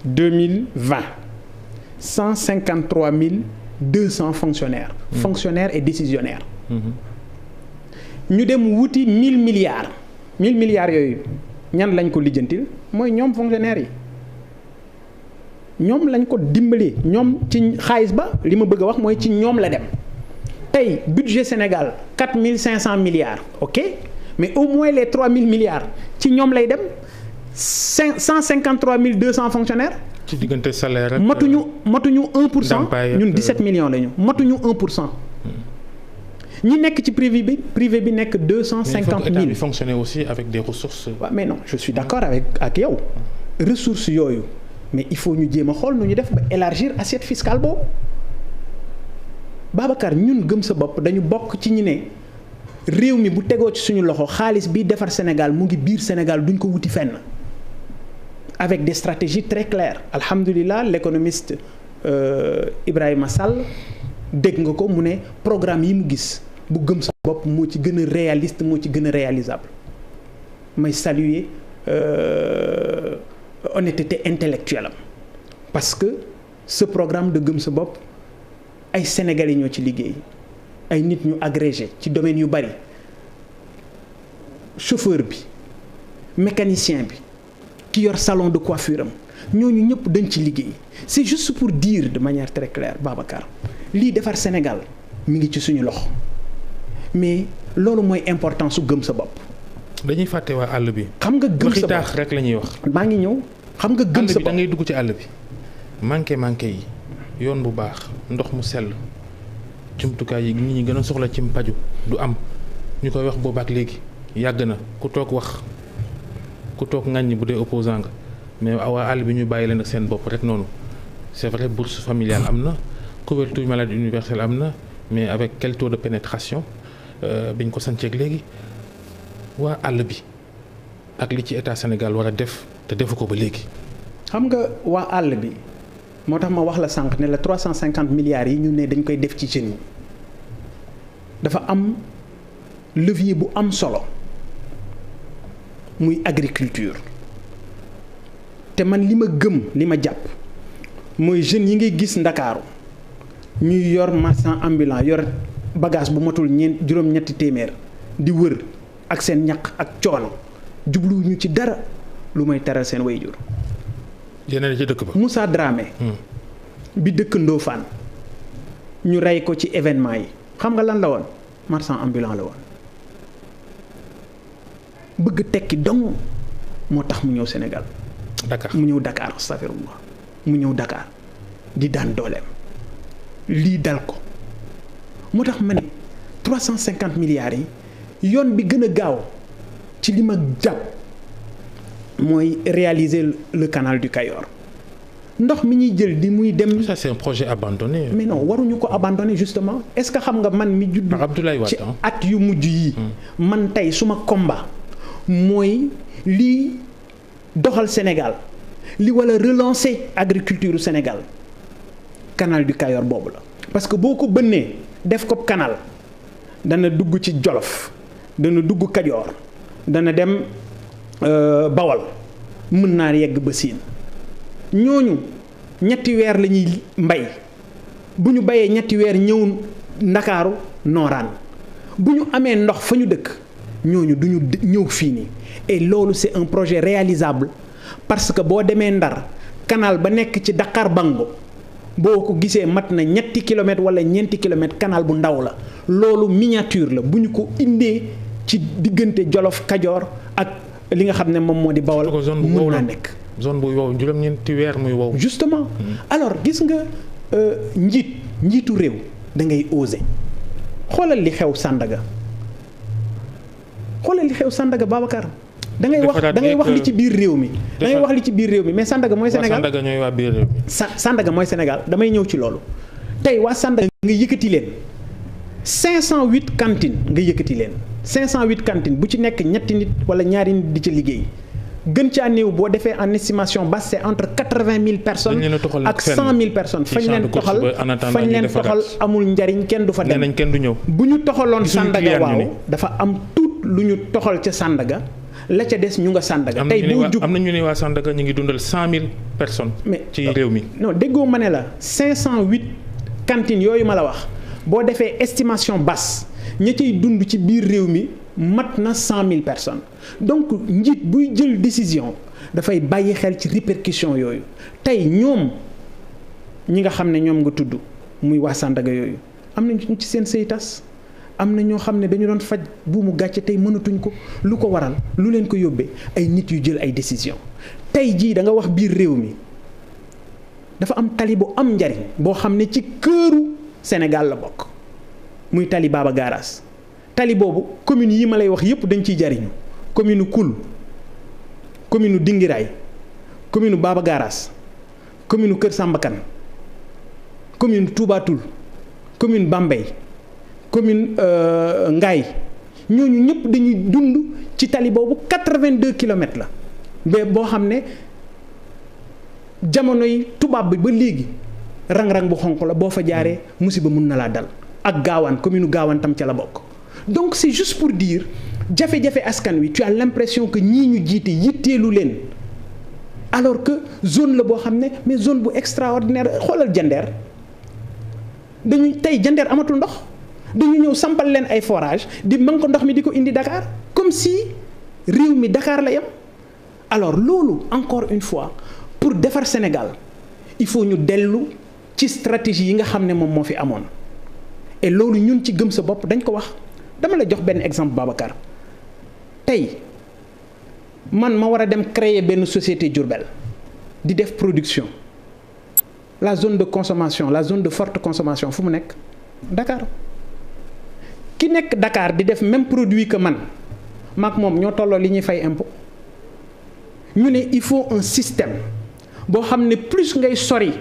Speaker 1: 2020 153 200 fonctionnaires. Fonctionnaires et décisionnaires. ñu dem wuti 1000 milliards. 1000 milliards yooyu ñan lañ ko lijjantil mooy ñoom fonctionnaires yi ñoom lañ ko dimbali ñoom ci xaalis ba li ma bëgg a wax mooy ci ñoom la dem tey budget Sénégal 4500 milliards ok mais au moins les 3000 milliards ci ñoom lay dem 153 200 fonctionnaires.
Speaker 2: ci diggante salaire ak
Speaker 1: matuñu 1%. ñun 17 millions lañu matuñu 1%. ñi nekk ci privé bi nekk 250 000.
Speaker 2: mais il faut que État bi fonctionner aussi avec des ressources.
Speaker 1: waaw mais non je suis d'accord ak yow ressources yooyu mais il faut ñu jéem a xool nu ñu def ba élargir assiette fiscale boobu Babacar ñun gëm sa bopp dañu bokk ci ñi ne réew mi bu tegoo ci suñu loxo xaalis bi defar Sénégal mu ngi biir Sénégal duñ ko wuti fenn avec des stratégies très claires alhamdulilah l'économiste Ibrahima Sall dégg nga ko mu ne programme yi mu gis bu gëm sa bopp moo ci gën a réaliste moo ci gën a réalisable may saluer honnêteté intellectuelle am parce que ce programme de gëm sa bopp ay sénégalais ñoo ci liggéey ay nit ñu agrégé ci domaine yu bari chauffeur bi mécanicien bi ki yor salon de coiffure am ñooñu ñëpp dañ ci liggéey c'est juste pour dire de manière très claire Babacar lii defar Sénégal mi ngi ci suñu loxo mais loolu mooy importance su gëm sa bopp.
Speaker 2: dañuy fàtte waa àll bi.
Speaker 1: xam nga gëm sa bopp
Speaker 2: taax rek la ñuy wax.
Speaker 1: maa ngi ñëw xam nga gëm sa bopp
Speaker 2: da ngay dugg ci àll bi manqué yi yoon bu baax ndox mu sell jumtukaay yi nit ñi gën a soxla ci paju du am ñu koy wax boobaak léegi yàgg na ku toog ŋàññi bu dee opposant nga mais waa àll bi ñu bàyyi leen ak seen bopp rek noonu c'est vrai bourse familiale am na couverture maladie universelle am na mais avec quel taux de pénétration biñ ko sanceeg léegi waa àll bi ak li ci état Sénégal war a def te defu ko ba léegi.
Speaker 1: xam nga waa àll bi moo tax ma wax la sànq ne la 350 milliards yi ñu ne dañ koy def ci jeunes yi dafa am levier bu am solo muy agriculture te man li ma gëm li ma jàpp mooy jeunes yi ngay gis Ndakaaru ñuy yor marchand ambulant yor bagage bu matul juróom-ñetti téeméer di wër ak seen ñaq ak coono jubluwuñu ci dara lu may teral seen wayjur.
Speaker 2: yeneen ci dëkk ba.
Speaker 1: Moussa Dramé. bi dëkk Ndofane ñu rey ko ci événement yi xam nga lan la woon marchand ambulant la woon bëgg tekki dong moo tax mu ñëw Sénégal.
Speaker 2: Dakar
Speaker 1: mu ñëw Dakar astafirullah mu ñëw Dakar di daan dooleem lii dal ko moo tax ma ne 350 milliards yi yoon bi gën a gaaw ci li ma jàpp mooy réaliser le canal du Cayor ndox mi ñuy jël di muy dem.
Speaker 2: ça c'est un projet abandonné.
Speaker 1: mais non waruñu ko abandonner justement est-ce que xam nga man mi judd ci at yu mujj yi man tey suma combat mooy lii doxal Sénégal li wala relancer agriculture du Sénégal canal du Cayor boobu la parce que boo ko bënnee def ko canal dana dugg ci Jolof dana dugg Kajoor dana dem Bawol mën naa yegg ba Siin ñooñu ñetti weer la ñuy mbay bu ñu bayee ñetti weer ñëw Ndakaaru nooraan bu ñu amee ndox fa ñu dëkk ñooñu du ñu ñëw fii nii et loolu c'est un projet réalisable parce que boo demee Ndar canal ba nekk ci Dakar Bango boo ko gisee mat na ñetti kilomètres wala ñeenti kilomètres canal bu ndaw la loolu miniature la bu ñu ko indee ci diggante Jolof Kajoor ak li nga xam ne moom moo di Bawol mën naa nekk
Speaker 2: zone bu wow juróom-ñeenti weer muy wow.
Speaker 1: justement alors gis nga njiitu réew da ngay oser xoolal li xew Sandaga Babacar. da ngay wax li ci biir réew mi. da ngay wax li ci biir réew mi mais Sandaga mooy Sénégal
Speaker 2: Sandaga ñooy waa biir réew mi.
Speaker 1: Sandaga mooy Sénégal damay ñëw ci loolu tey waa Sandaga nga yëkkati leen 508 cantines nga yëkkati leen 508 cantines bu ci nekk ñetti nit wala ñaari nit di ca liggéey. gën caa néew boo defee en estimation basse c'est entre 80 000 personnes ak 100 000 personnes fañ leen toxal amul njariñ kenn du fa dem
Speaker 2: nañ kenn du ñëw
Speaker 1: bu ñu toxaloon Sandaga waaw dafa am tout lu ñu toxal ca Sandaga la ca des ñu nga Sandaga tey boo jug
Speaker 2: am na ñu ne waa Sandaga ñu ngi dundal 100 000 personnes
Speaker 1: mais
Speaker 2: ci réew mi
Speaker 1: non déggoo ma ne la 508 cantines yooyu ma la wax boo defee estimation basse ña cay dund ci biir réew mi mat na 100 000 personnes donc njiit buy jël décision dafay bàyyi xel ci répercussion yooyu tey ñoom ñi nga xam ne ñoom nga tudd muy waa Sandaga yooyu am nañ ci seen sëy tas am na ñoo xam ne dañu doon faj buumu gàcce tey mënatuñ ko lu ko waral lu leen ko yóbbee ay nit yu jël ay décision tey jii da nga wax biir réew mi dafa am tali bu am njariñ boo xam ne ci këru Sénégal la bokk muy tali Baba Garage tali boobu commune yi ma lay wax yépp dañ ciy jariñu commune Koul commune Dingiraay commune Baba Garage commune Kër Sambakan commune Touba Toul commune Bambey commune Ngaye ñooñu ñëpp dañuy dund ci tali boobu 82 kilomètres la mais boo xam ne jamonoy tubaab bi ba léegi rang-rang bu xonq la boo fa jaaree musiba mun na laa dal ak gaawaan commune gaawaan tam ca la bokk. donc c'est juste pour dire jafe-jafe askan wi tu as l'impression que ñii ñu jiite yitteelu leen alors que zone la boo xam ne mais zone bu extraordinaire xoolal Jandeer dañuy tey Jandeer amatul ndox dañu ñëw sampal leen ay forage di man ko ndox mi di ko indi Dakar comme si réew mi Dakar la yem alors loolu encore une fois pour defar Sénégal il faut ñu dellu ci stratégie yi nga xam ne moom moo fi amoon et loolu ñun ci gëm sa bopp dañ ko wax dama la jox benn exemple Babacar tey man ma war a dem créer benn société Diourbel di def production la zone de consommation la zone de forte consommation fu mu nekk Dakar ki nekk Dakar di def même produit que man maak moom ñoo tolloo li ñuy fay impôt ñu ne il faut un système boo xam ne plus ngay sori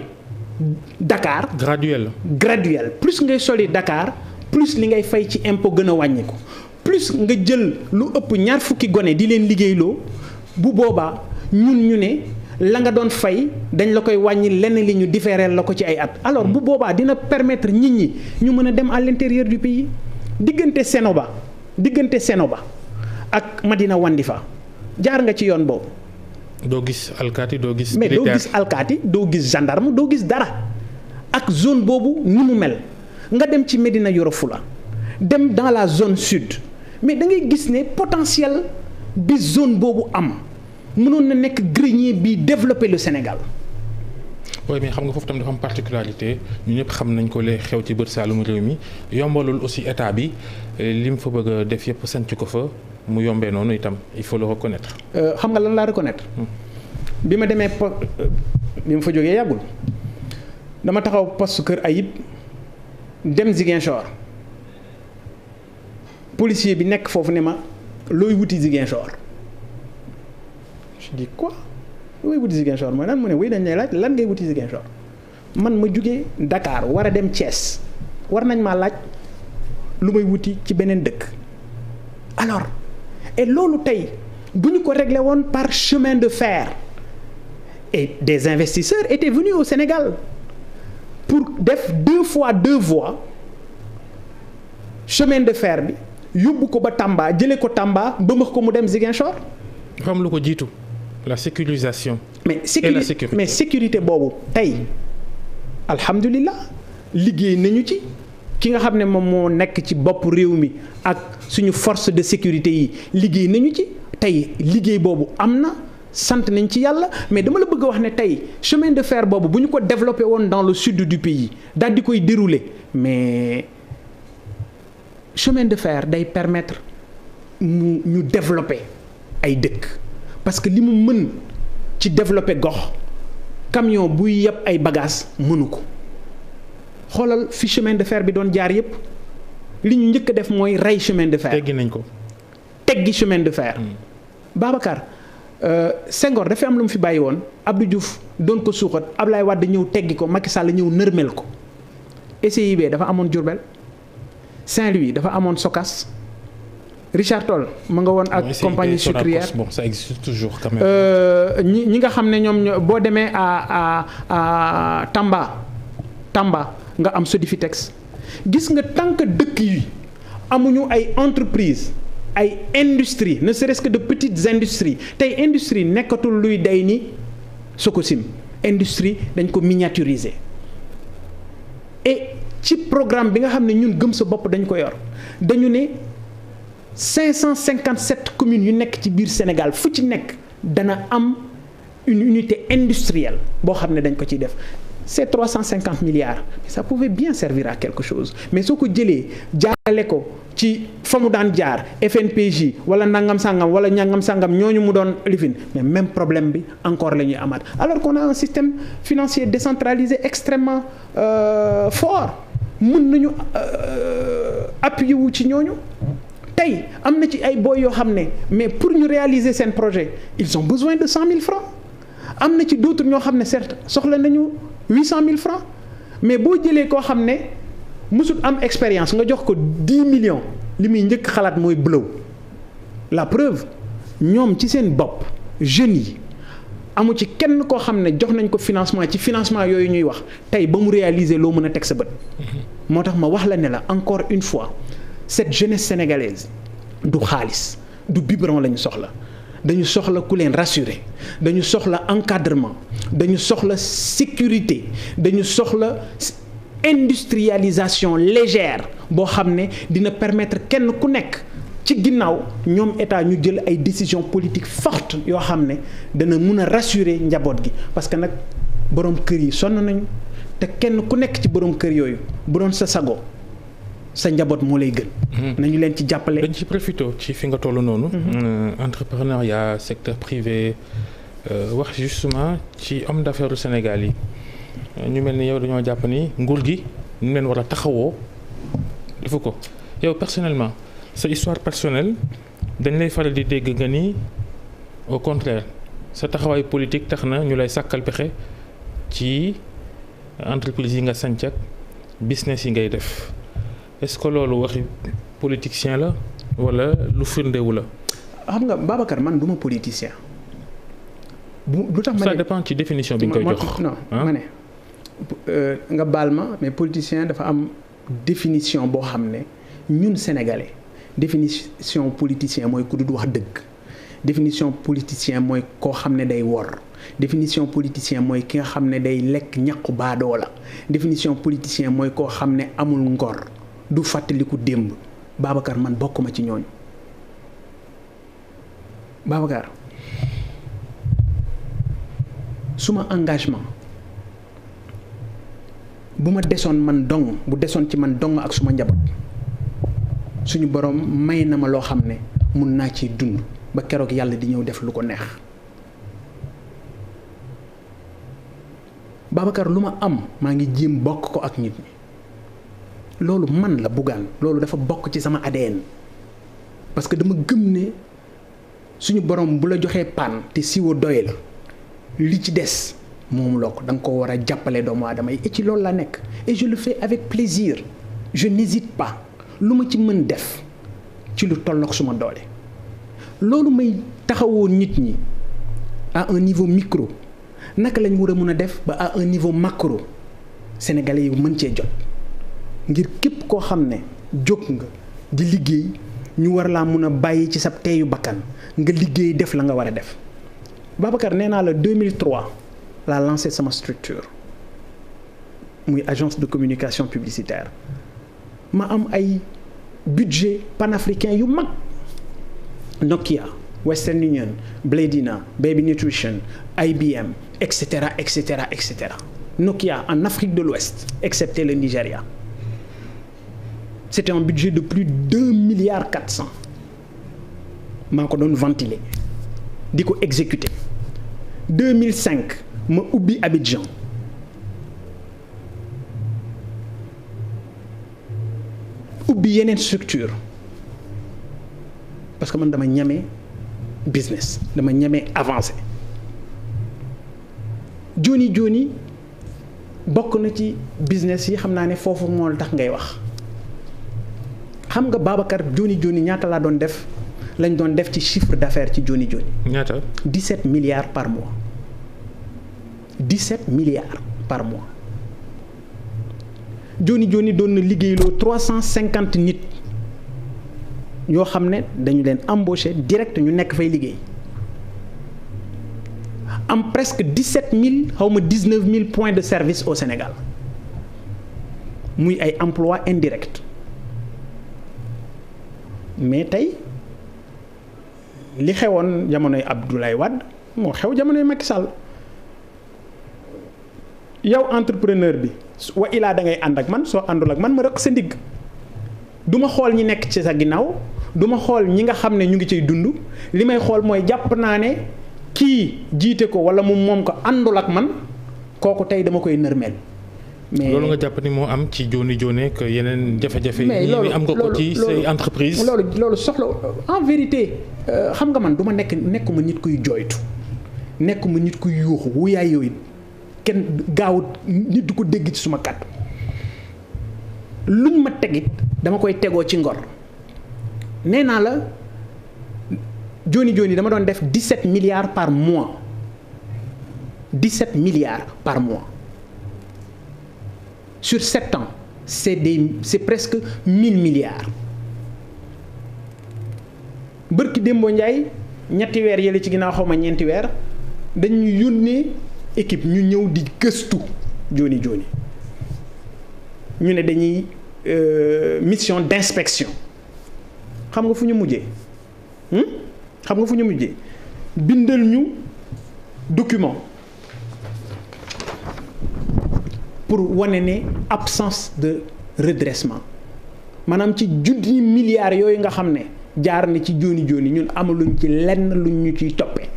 Speaker 1: Dakar.
Speaker 2: graduel
Speaker 1: plus ngay sori Dakar plus li ngay fay ci impôt gën a wàññi ko plus nga jël lu ëpp 20 gone di leen liggéeyloo bu boobaa ñu ne la nga doon fay dañ la koy wàññi lenn li ñu différeel la ko ci ay at. alors bu boobaa dina permettre nit ñi ñu mën a dem à l'intérieur du pays diggante Sénoba ak Madina Wandifa jaar nga ci yoon boobu.
Speaker 2: doo gis alkaati doo gis.
Speaker 1: mais doo gis alkaati doo gis gendarme doo gis dara ak zone boobu ni mu mel nga dem ci Médina Yoro Fula dem dans la zone sud mais da ngay gis ne potentiel bi zone boobu am mënoon na nekk grenier bi développer le Sénégal.
Speaker 2: oui mais xam nga foofu tam dafa am particularité ñu ñëpp xam nañ ko lee xew ci bët saalum réew mi yombalul aussi état bi li mu fa bëgg a def yëpp sant ko fa. mu yombee noonu itam il faut le reconnaître.
Speaker 1: xam nga lan laa reconnaître. bi ma demee bi ma fa jógee yàggul dama taxaw poste Kër Ayib dem Ziguinchor policier bi nekk foofu ne ma looy wuti Ziguinchor je dis quoi looy wuti Ziguinchor mooy lan mu ne oui dañ lay laaj lan ngay wuti Ziguinchor man ma jógee Dakar war a dem Thiès war nañ maa laaj lu may wuti ci beneen dëkk alors. et loolu tey bu ñu ko réglé woon par chemin de fer et des investisseurs étaient venus au Sénégal pour def 2 fois 2 voies chemin de fer bi yóbbu ko ba Tamba jëlee ko Tamba ba max ko mu dem Ziguinchor.
Speaker 2: dafa am lu ko jiitu la sécurisation.
Speaker 1: mais sécurité boobu tey alhamdulilah liggéey nañu ci. ki nga xam ne moom moo nekk ci bopp réew mi ak suñu force de sécurité yi liggéey nañu ci tey liggéey boobu am na sant nañ ci yàlla mais dama la bëgg a wax ne tey chemin de fer boobu bu ñu ko développé woon dans le sud du pays daal di koy dérouler mais chemin de fer day permettre ñu développer ay dëkk parce que li mu mën ci développer gox camion buy yeb ay bagages mënu ko. xoolal fi chemin de fer bi doon jaar yépp li ñu njëkk a def mooy rey chemin de fer.
Speaker 2: teggi nañ ko.
Speaker 1: teggi chemin de fer. Babacar Senghor dafa am lu mu fi bàyyi woon Abdou Diouf doon ko suuxat Ablaye Wade ñëw teggi ko Macky Sall ñëw nërmel ko SIB dafa amoon Diourbel Saint-Louis dafa amoon Socas Richard Toll mu nga woon ak compagnie sucrière
Speaker 2: bon ça existe toujours quand même.
Speaker 1: ñi nga xam ne ñoom boo demee à Tamba nga am Sodifitex gis nga tant que dëkk yi amuñu ay entreprise ay industrie ne serait-ce que de petites industries tey industrie nekkatul luy day ni Sococim industrie dañ ko miniaturiser et ci programme bi nga xam ne ñun gëm sa bopp dañ ko yor dañu ne 557 communes yu nekk ci biir Sénégal fu ci nekk dana am une unité industrielle boo xam ne dañ ko ciy def c'est 350 milliards ça pouvait bien servir à quelque chose mais soo ko jëlee jaarale ko ci fa mu daan jaar FNPJ wala nangam sangam wala ñangam sangam ñooñu mu doon lifin mais même problème bi encore la ñuy amaat alors qu'on a un système financier décentralisé extrêmement fort mën nañu appuyer wu ci ñooñu tey am na ci ay boy yoo xam ne mais pour ñu réaliser seen projet ils ont besoin de 100 000 francs am na ci d'autres ñoo xam ne certes soxla nañu 800 000 francs mais boo jëlee koo xam ne mësul am expérience nga jox ko 10 millions li muy njëkk xalaat mooy blow. La preuve ñoom ci seen bopp jeunes yi amu ci kenn koo xam ne jox nañ ko financement ci financement yooyu ñuy wax tey ba mu réaliser loo mën a teg sa bët. moo tax ma wax la ne la encore une fois cette jeunesse sénégalaise du xaalis du biberon la ñu soxla. dañu soxla ku leen rassurer dañu soxla encadrement dañu soxla sécurité dañu soxla industrialisation légère boo xam ne dina permettre kenn ku nekk ci ginnaaw ñoom état ñu jël ay décisions politiques fortes yoo xam ne dana mun a rassurer njaboot gi parce que nag borom kër yi sonn nañu te kenn ku nekk ci borom kër yooyu bu doon sa sago sa njaboot moo lay gën. nañu leen ci jàppale.
Speaker 2: dañ ci profité ci fi nga toll noonu. entrepreneuriat secteur privé wax justement ci homme d'affaires du Sénégal yi ñu mel ni yow dañoo jàpp ni nguur gi ñu leen war a taxawoo defu ko yow personnellement sa histoire personnelle dañ lay faral di dégg nga ni au contraire sa taxawaay politique tax na ñu lay sàkkal pexe ci entreprise yi nga sanc ak business yi ngay def. est-ce que loolu waxi politicien la wala lu firndewu la.
Speaker 1: xam nga Babacar man du ma politicien. lu tax ma ne
Speaker 2: ça dépend ci définition bi nga koy jox.
Speaker 1: non ma ne nga baal ma mais politicien dafa am définition boo xam ne ñun sénégalais définition politicien mooy ku dul wax dëgg. définition politicien mooy koo xam ne day wor. définition politicien mooy ki nga xam ne day lekk ñaqu baadoo la. définition politicien mooy koo xam ne amul ngor. du fàttaliku démb Babacar man bokkuma ci ñooñu Babacar suma engagement bu ma desoon man dong bu desoon ci man dong ak suma njaboot suñu borom may na ma loo xam ne mun naa ci dund ba keroog yàlla di ñëw def lu ko neex Babacar lu ma am maa ngi jéem bokk ko ak nit ñi loolu man la Bougane loolu dafa bokk ci sama ADN parce que dama gëm ne suñu borom bu la joxee paan te siwo doye la li ci des moom loo ko da nga ko war a jàppale doomu aadama yi et ci loolu laa nekk et je le fais avec plaisir je n'hésite pas lu ma ci mën def ci lu tollook suma doole loolu may taxawoo nit ñi à un niveau micro naka lañ war a mën a def ba à un niveau macro sénégalais yi mën cee jot ngir képp koo xam ne jóg nga di liggéey ñu war laa mun a bàyyi ci sa teeyu bakkan nga liggéey def la nga war a def Babacar nee naa la 2003 laa lancé sama structure muy agence de communication publicitaire ma am ay budget panafricain yu mag Nokia Western Union Bledina Baby Nutrition IBM et cetera et cetera et cetera Nokia en Afrique de l'Ouest excepté le Nigeria. C'était un budget de plus de 2,4 milliards maa ko doon ventiler di ko exécuter 2005 ma ubbi Abidjan ubbi yeneen structure parce que man dama ñeme business dama ñeme avancer joni bokk na ci business yi xam naa ne foofu moo tax ngay wax xam nga Babacar joni ñaata laa doon def lañ doon def ci chiffre d'affaires ci joni.
Speaker 2: ñaata
Speaker 1: 17 milliards par mois 17 milliards par mois joni doon na liggéeyloo 350 nit yoo xam ne dañu leen embaucher direct ñu nekk fay liggéey am presque 17 000 xaw ma 19 000 points de service au Sénégal muy ay emplois indirects mais tey li xewoon jamonoy Abdoulaye Wade moo xew jamonoy Macky Sall yow entrepreneur bi wa ilaa da ngay ànd ak man soo àndul ak man ma rëq sa ndigg du ma xool ñi nekk ci sa ginnaaw du ma xool ñi nga xam ne ñu ngi ciy dund li may xool mooy jàpp naa ne kii jiite ko wala moom ko àndul ak man kooku tey dama koy nërmeel. mais
Speaker 2: loolu nga jàpp ni moo am ci joni ak yeneen jafe-jafe.
Speaker 1: mais loolu
Speaker 2: am nga ko ci say entreprise.
Speaker 1: loolu soxla en vérité xam nga man du ma nekkuma nit kuy jooytu nekkuma nit kuy yuuxu wuyaay yooyu kenn gaawut nit du ko dégg ci suma kàddu luñ ma tegit dama koy tegoo ci ngor nee naa la Joni Joni dama doon def 17 milliards par mois 17 milliards par mois sur 7 ans c'est presque 1000 milliards bërki Dembo Ndiaye ñetti weer yële ci ginnaaw xaw ma ñeenti weer dañu yónnee équipe ñu ñëw di gëstu Joni Joni ñu ne dañuy mission d'inspection xam nga fu ñu mujjee bindal ñu document pour wane ne absence de redressement maanaam ci junni milliards yooyu nga xam ne jaar na ci Joni Joni ñun amaluñ ci lenn luñ ñu ciy toppee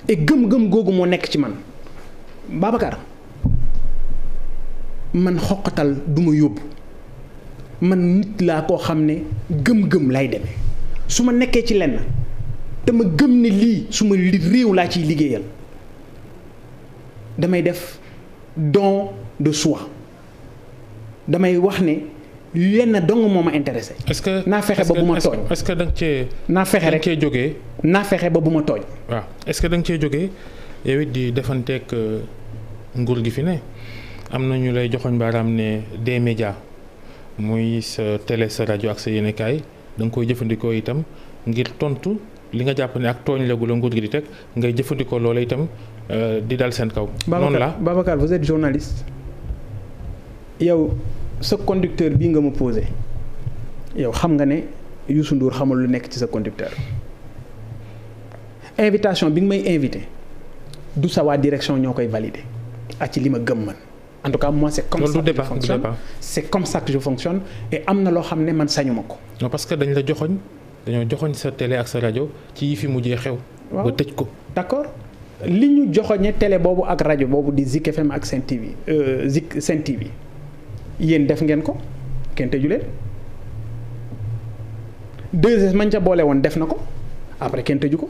Speaker 1: et gëm-gëm googu moo nekk ci man Babacar man xoqatal du ma yóbbu man nit laa koo xam ne gëm-gëm lay demee su ma nekkee ci lenn te ma gëm ne lii su ma réew laa ciy liggéeyal damay def don de soi damay wax ne lenn dong moo ma intéressé.
Speaker 2: est-ce que
Speaker 1: naa fexe ba bu ma tooñ.
Speaker 2: est-ce que da nga cee.
Speaker 1: naa fexe rek
Speaker 2: cee jógee.
Speaker 1: naa fexe ba bu ma tooñ.
Speaker 2: waaw est-ce que da nga cee jógee yow it di defanteeg nguur gi fi ne am na ñu lay joxoñ baaraam ne des médias muy sa télé sa rajo ak sa yéenekaay da nga koy jëfandikoo itam ngir tontu li nga jàpp ne ak tooñ la gu la nguur gi di teg ngay jëfandikoo loola itam di dal seen kaw. noonu la
Speaker 1: Babacar vous êtes journaliste yow sa conducteur bii nga ma posé yow xam nga ne Youssou Ndour xamul lu nekk ci sa conducteur invitation bi nga may invité du sa waa direction ñoo koy validé ak ci li ma gëm man en tout cas moi c'est comme ça que je fonctionne c'est comme ça que je fonctionne et am na loo xam ne man sañu ma ko.
Speaker 2: non parce que dañoo joxoñ sa télé ak sa rajo ci yi fi mujjee xew.
Speaker 1: waaw
Speaker 2: ba tëj ko.
Speaker 1: d'accord li ñu joxoñe télé boobu ak rajo boobu di Zik FM ak Sen TV Sen TV yéen def ngeen ko kenn tëju leen 2S mañ ca boole woon def na ko après kenn tëju ko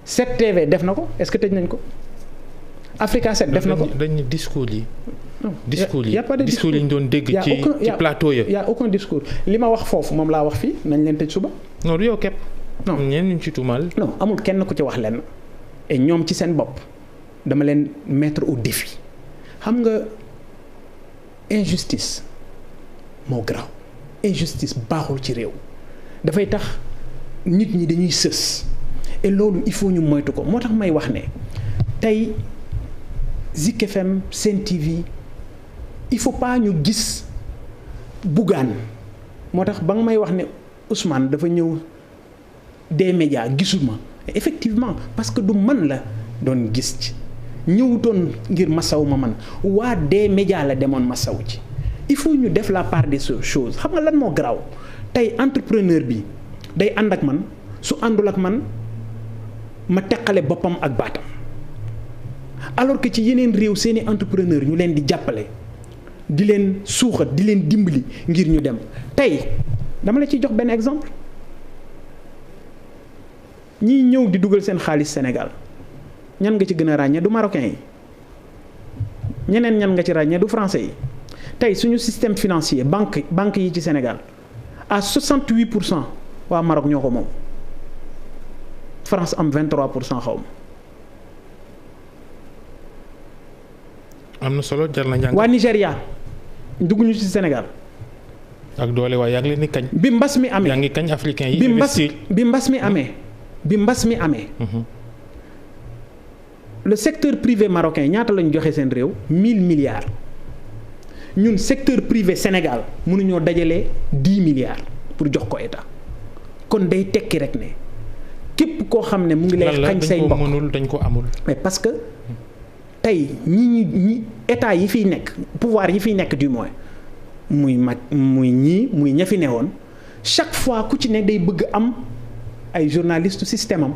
Speaker 1: 7TV def na ko est-ce que tëj nañ ko Africa 7 def na ko
Speaker 2: dañu discours yi.
Speaker 1: non
Speaker 2: discours yi
Speaker 1: y a pas de
Speaker 2: discours yi ñu doon dégg ci plateau ya.
Speaker 1: y a aucun discours li ma wax foofu moom laa wax fii nañ leen tëj suba.
Speaker 2: non du yow képp.
Speaker 1: non
Speaker 2: ñenn ñu ci tuumaal.
Speaker 1: non amul kenn ku ci wax lenn et ñoom ci seen bopp dama leen mettre au défi xam nga injustice moo garaaw injustice baaxul ci réew dafay tax nit ñi dañuy sës et loolu il faut ñu moytu ko moo tax may wax ne tey Zik FM Sen TV il faut pas ñu gis Bougane moo tax ba nga may wax ne Ousmane dafa ñëw des médias gisuma effectivement parce que du man la doon gis ci ñëwutoon ngir masaw ma man waa des médias la demoon masaw ci il faut ñu def la part des choses xam nga lan moo garaaw tey entrepreneur bi day ànd ak man su àndul ak man ma teqale boppam ak baatam alors que ci yeneen réew seeni entrepreneur ñu leen di jàppale di leen suuxat di leen dimbali ngir ñu dem tey dama la ciy jox benn exemple ñiy ñëw di dugal seen xaalis Sénégal ñan nga ci gën a ràññee du marocain yi ñeneen ñan nga ci ràññee du français yi tey suñu système financier banque yi ci Sénégal à 68% waa Maroc ñoo ko moom France am 23% xaw ma.
Speaker 2: am na solo jar na njàng.
Speaker 1: waa Nigéria dugg ñu ci Sénégal.
Speaker 2: ak doole waaye yaa ngi leen di kañ.
Speaker 1: bi mbas mi amee
Speaker 2: yaa ngi kañ africain yi. investir
Speaker 1: bi mbas mi amee. le secteur privé marocain ñaata lañu joxe seen réew 1000 milliards ñun secteur privé Sénégal mënuñoo dajale 10 milliards pour jox ko état kon day tekki rek ne képp koo xam ne mu ngi lay xañ say mbokk
Speaker 2: mënul dañ ko amul.
Speaker 1: mais parce que tey ñi état yi fiy nekk pouvoir yi fiy nekk du moins muy ña fi newoon chaque fois ku ci ne day bëgg am ay journaliste système am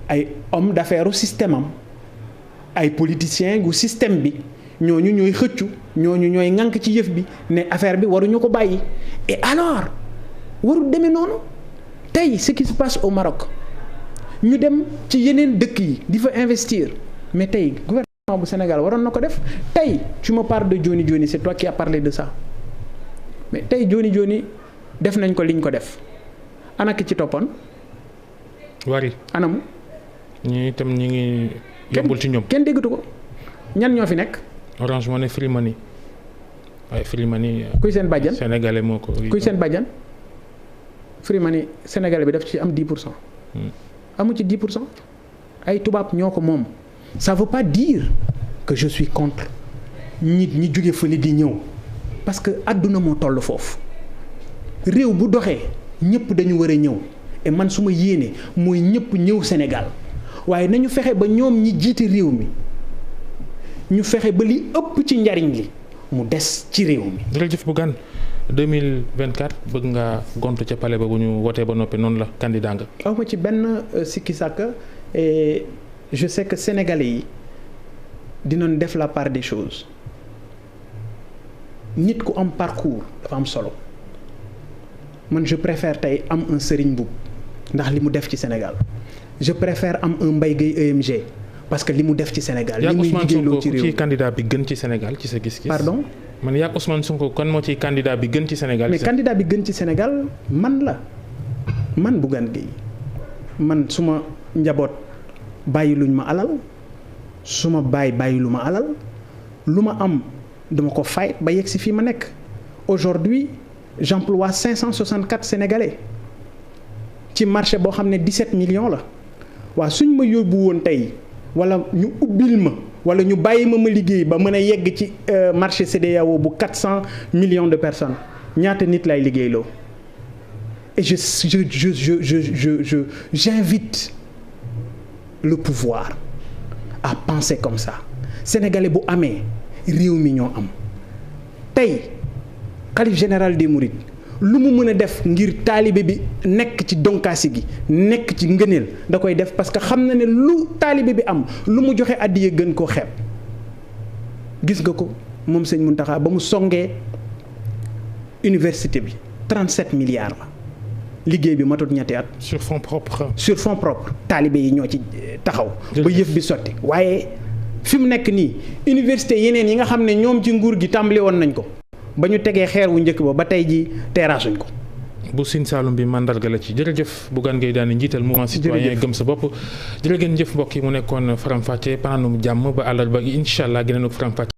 Speaker 1: ay homme d'affaires u système am ay politiciens gu système bi ñooñu ñooy xëccu ñooñu ñooy ŋànk ci yëf bi ne affaire bi waruñu ko bàyyi et alors warul demee noonu tey ce qui se passe au Maroc ñu dem ci yeneen dëkk yi di fa investir mais tey gouvernement bu Sénégal waroon na ko def tey tu me parles de Joni Joni c'est toi qui as parlé de ça mais tey jooni def nañ ko liñ ko def ana ki ci toppoon.
Speaker 2: wari
Speaker 1: anamu.
Speaker 2: ñi itam ñi ngi yombul ci ñoom.
Speaker 1: kenn déggatu ko ñan ñoo fi nekk.
Speaker 2: Orange Money Free Money waaye Free Money.
Speaker 1: kuy seen bàjjan
Speaker 2: sénégalais moo ko.
Speaker 1: kuy seen bàjjan Free Money sénégalais bi daf ci am 10%. amu ci 10%. ay tubaab ñoo ko moom. ça veut pas dire que je suis contre nit ñi jóge fële di ñëw parce que àdduna moo toll foofu réew bu doxee ñëpp dañu war a ñëw et man su ma yéene mooy ñëpp ñëw Sénégal waaye nañu fexe ba ñoom ñi jiite réew mi ñu fexe ba li ëpp ci njariñ li mu des ci réew mi.
Speaker 2: jërëjëf Bougane 2024 bëgg nga gontu ca palais ba bu ñu wotee ba noppi noonu la candidat nga.
Speaker 1: aw ma ci benn sikki sàkk et je sais que sénégalais yi dinañ def la part des choses nit ku am parcours dafa am solo man je préfère tey am un Serigne Mboup ndax li mu def ci Sénégal je préfère am un Mbaye Gueye EMG parce que li mu def ci Sénégal. li muy liggéeyloo ci réew mi
Speaker 2: ci candidat bi gën ci Sénégal ci sa gis-gis.
Speaker 1: pardon.
Speaker 2: man yaa Ousmane Sonko kan moo ci candidat bi gën ci Sénégal.
Speaker 1: mais candidat bi gën ci Sénégal man la man Bougane Gueye man suma njaboot bàyyi luñ ma alal suma bàyyi lu ma alal lu ma am dama ko fay ba yegg si fii ma nekk aujourd'hui j'emploie 564 Sénégalais ci marché boo xam ne 17 millions la waaw suñ ma yóbbu woon tey wala ñu ubbil ma wala ñu bàyyi ma liggéey ba mën a yegg ci marché CEDEAO bu 400 millions de personnes ñaata nit lay liggéeyloo et j'invite le pouvoir à penser comme ça sénégalais bu amee réew mi ñoo am tey khalife général des mourides lu mu mën a def ngir taalibe bi nekk ci donkaasi gi nekk ci ngëneel da koy def parce que xam na ne lu taalibe bi am lu mu joxe àddiya gën koo xeeb gis nga ko moom sëñ Mountakha ba mu songee université bi 37 milliards la liggéey bi matut ñetti at.
Speaker 2: sur fonds propres.
Speaker 1: sur fonds propres taalibe yi ñoo ci taxaw. ba yëf bi sotti waaye fi mu nekk nii université yeneen yi nga xam ne ñoom ci nguur gi tàmbali woon nañ ko. ba ñu tegee xeer wu njëkk ba tey ji terraasuñ ko.
Speaker 2: bu Sine Saalum bi mandarga la ci jërëjëf Bougane Gueye Dany njiital mouvement citoyen gëm sa bopp jërë ngeen jëf mbokk yi mu nekkoon faram-fàcce panaanum jàmm ba àllarba gi incha allah gën a faram-fàcce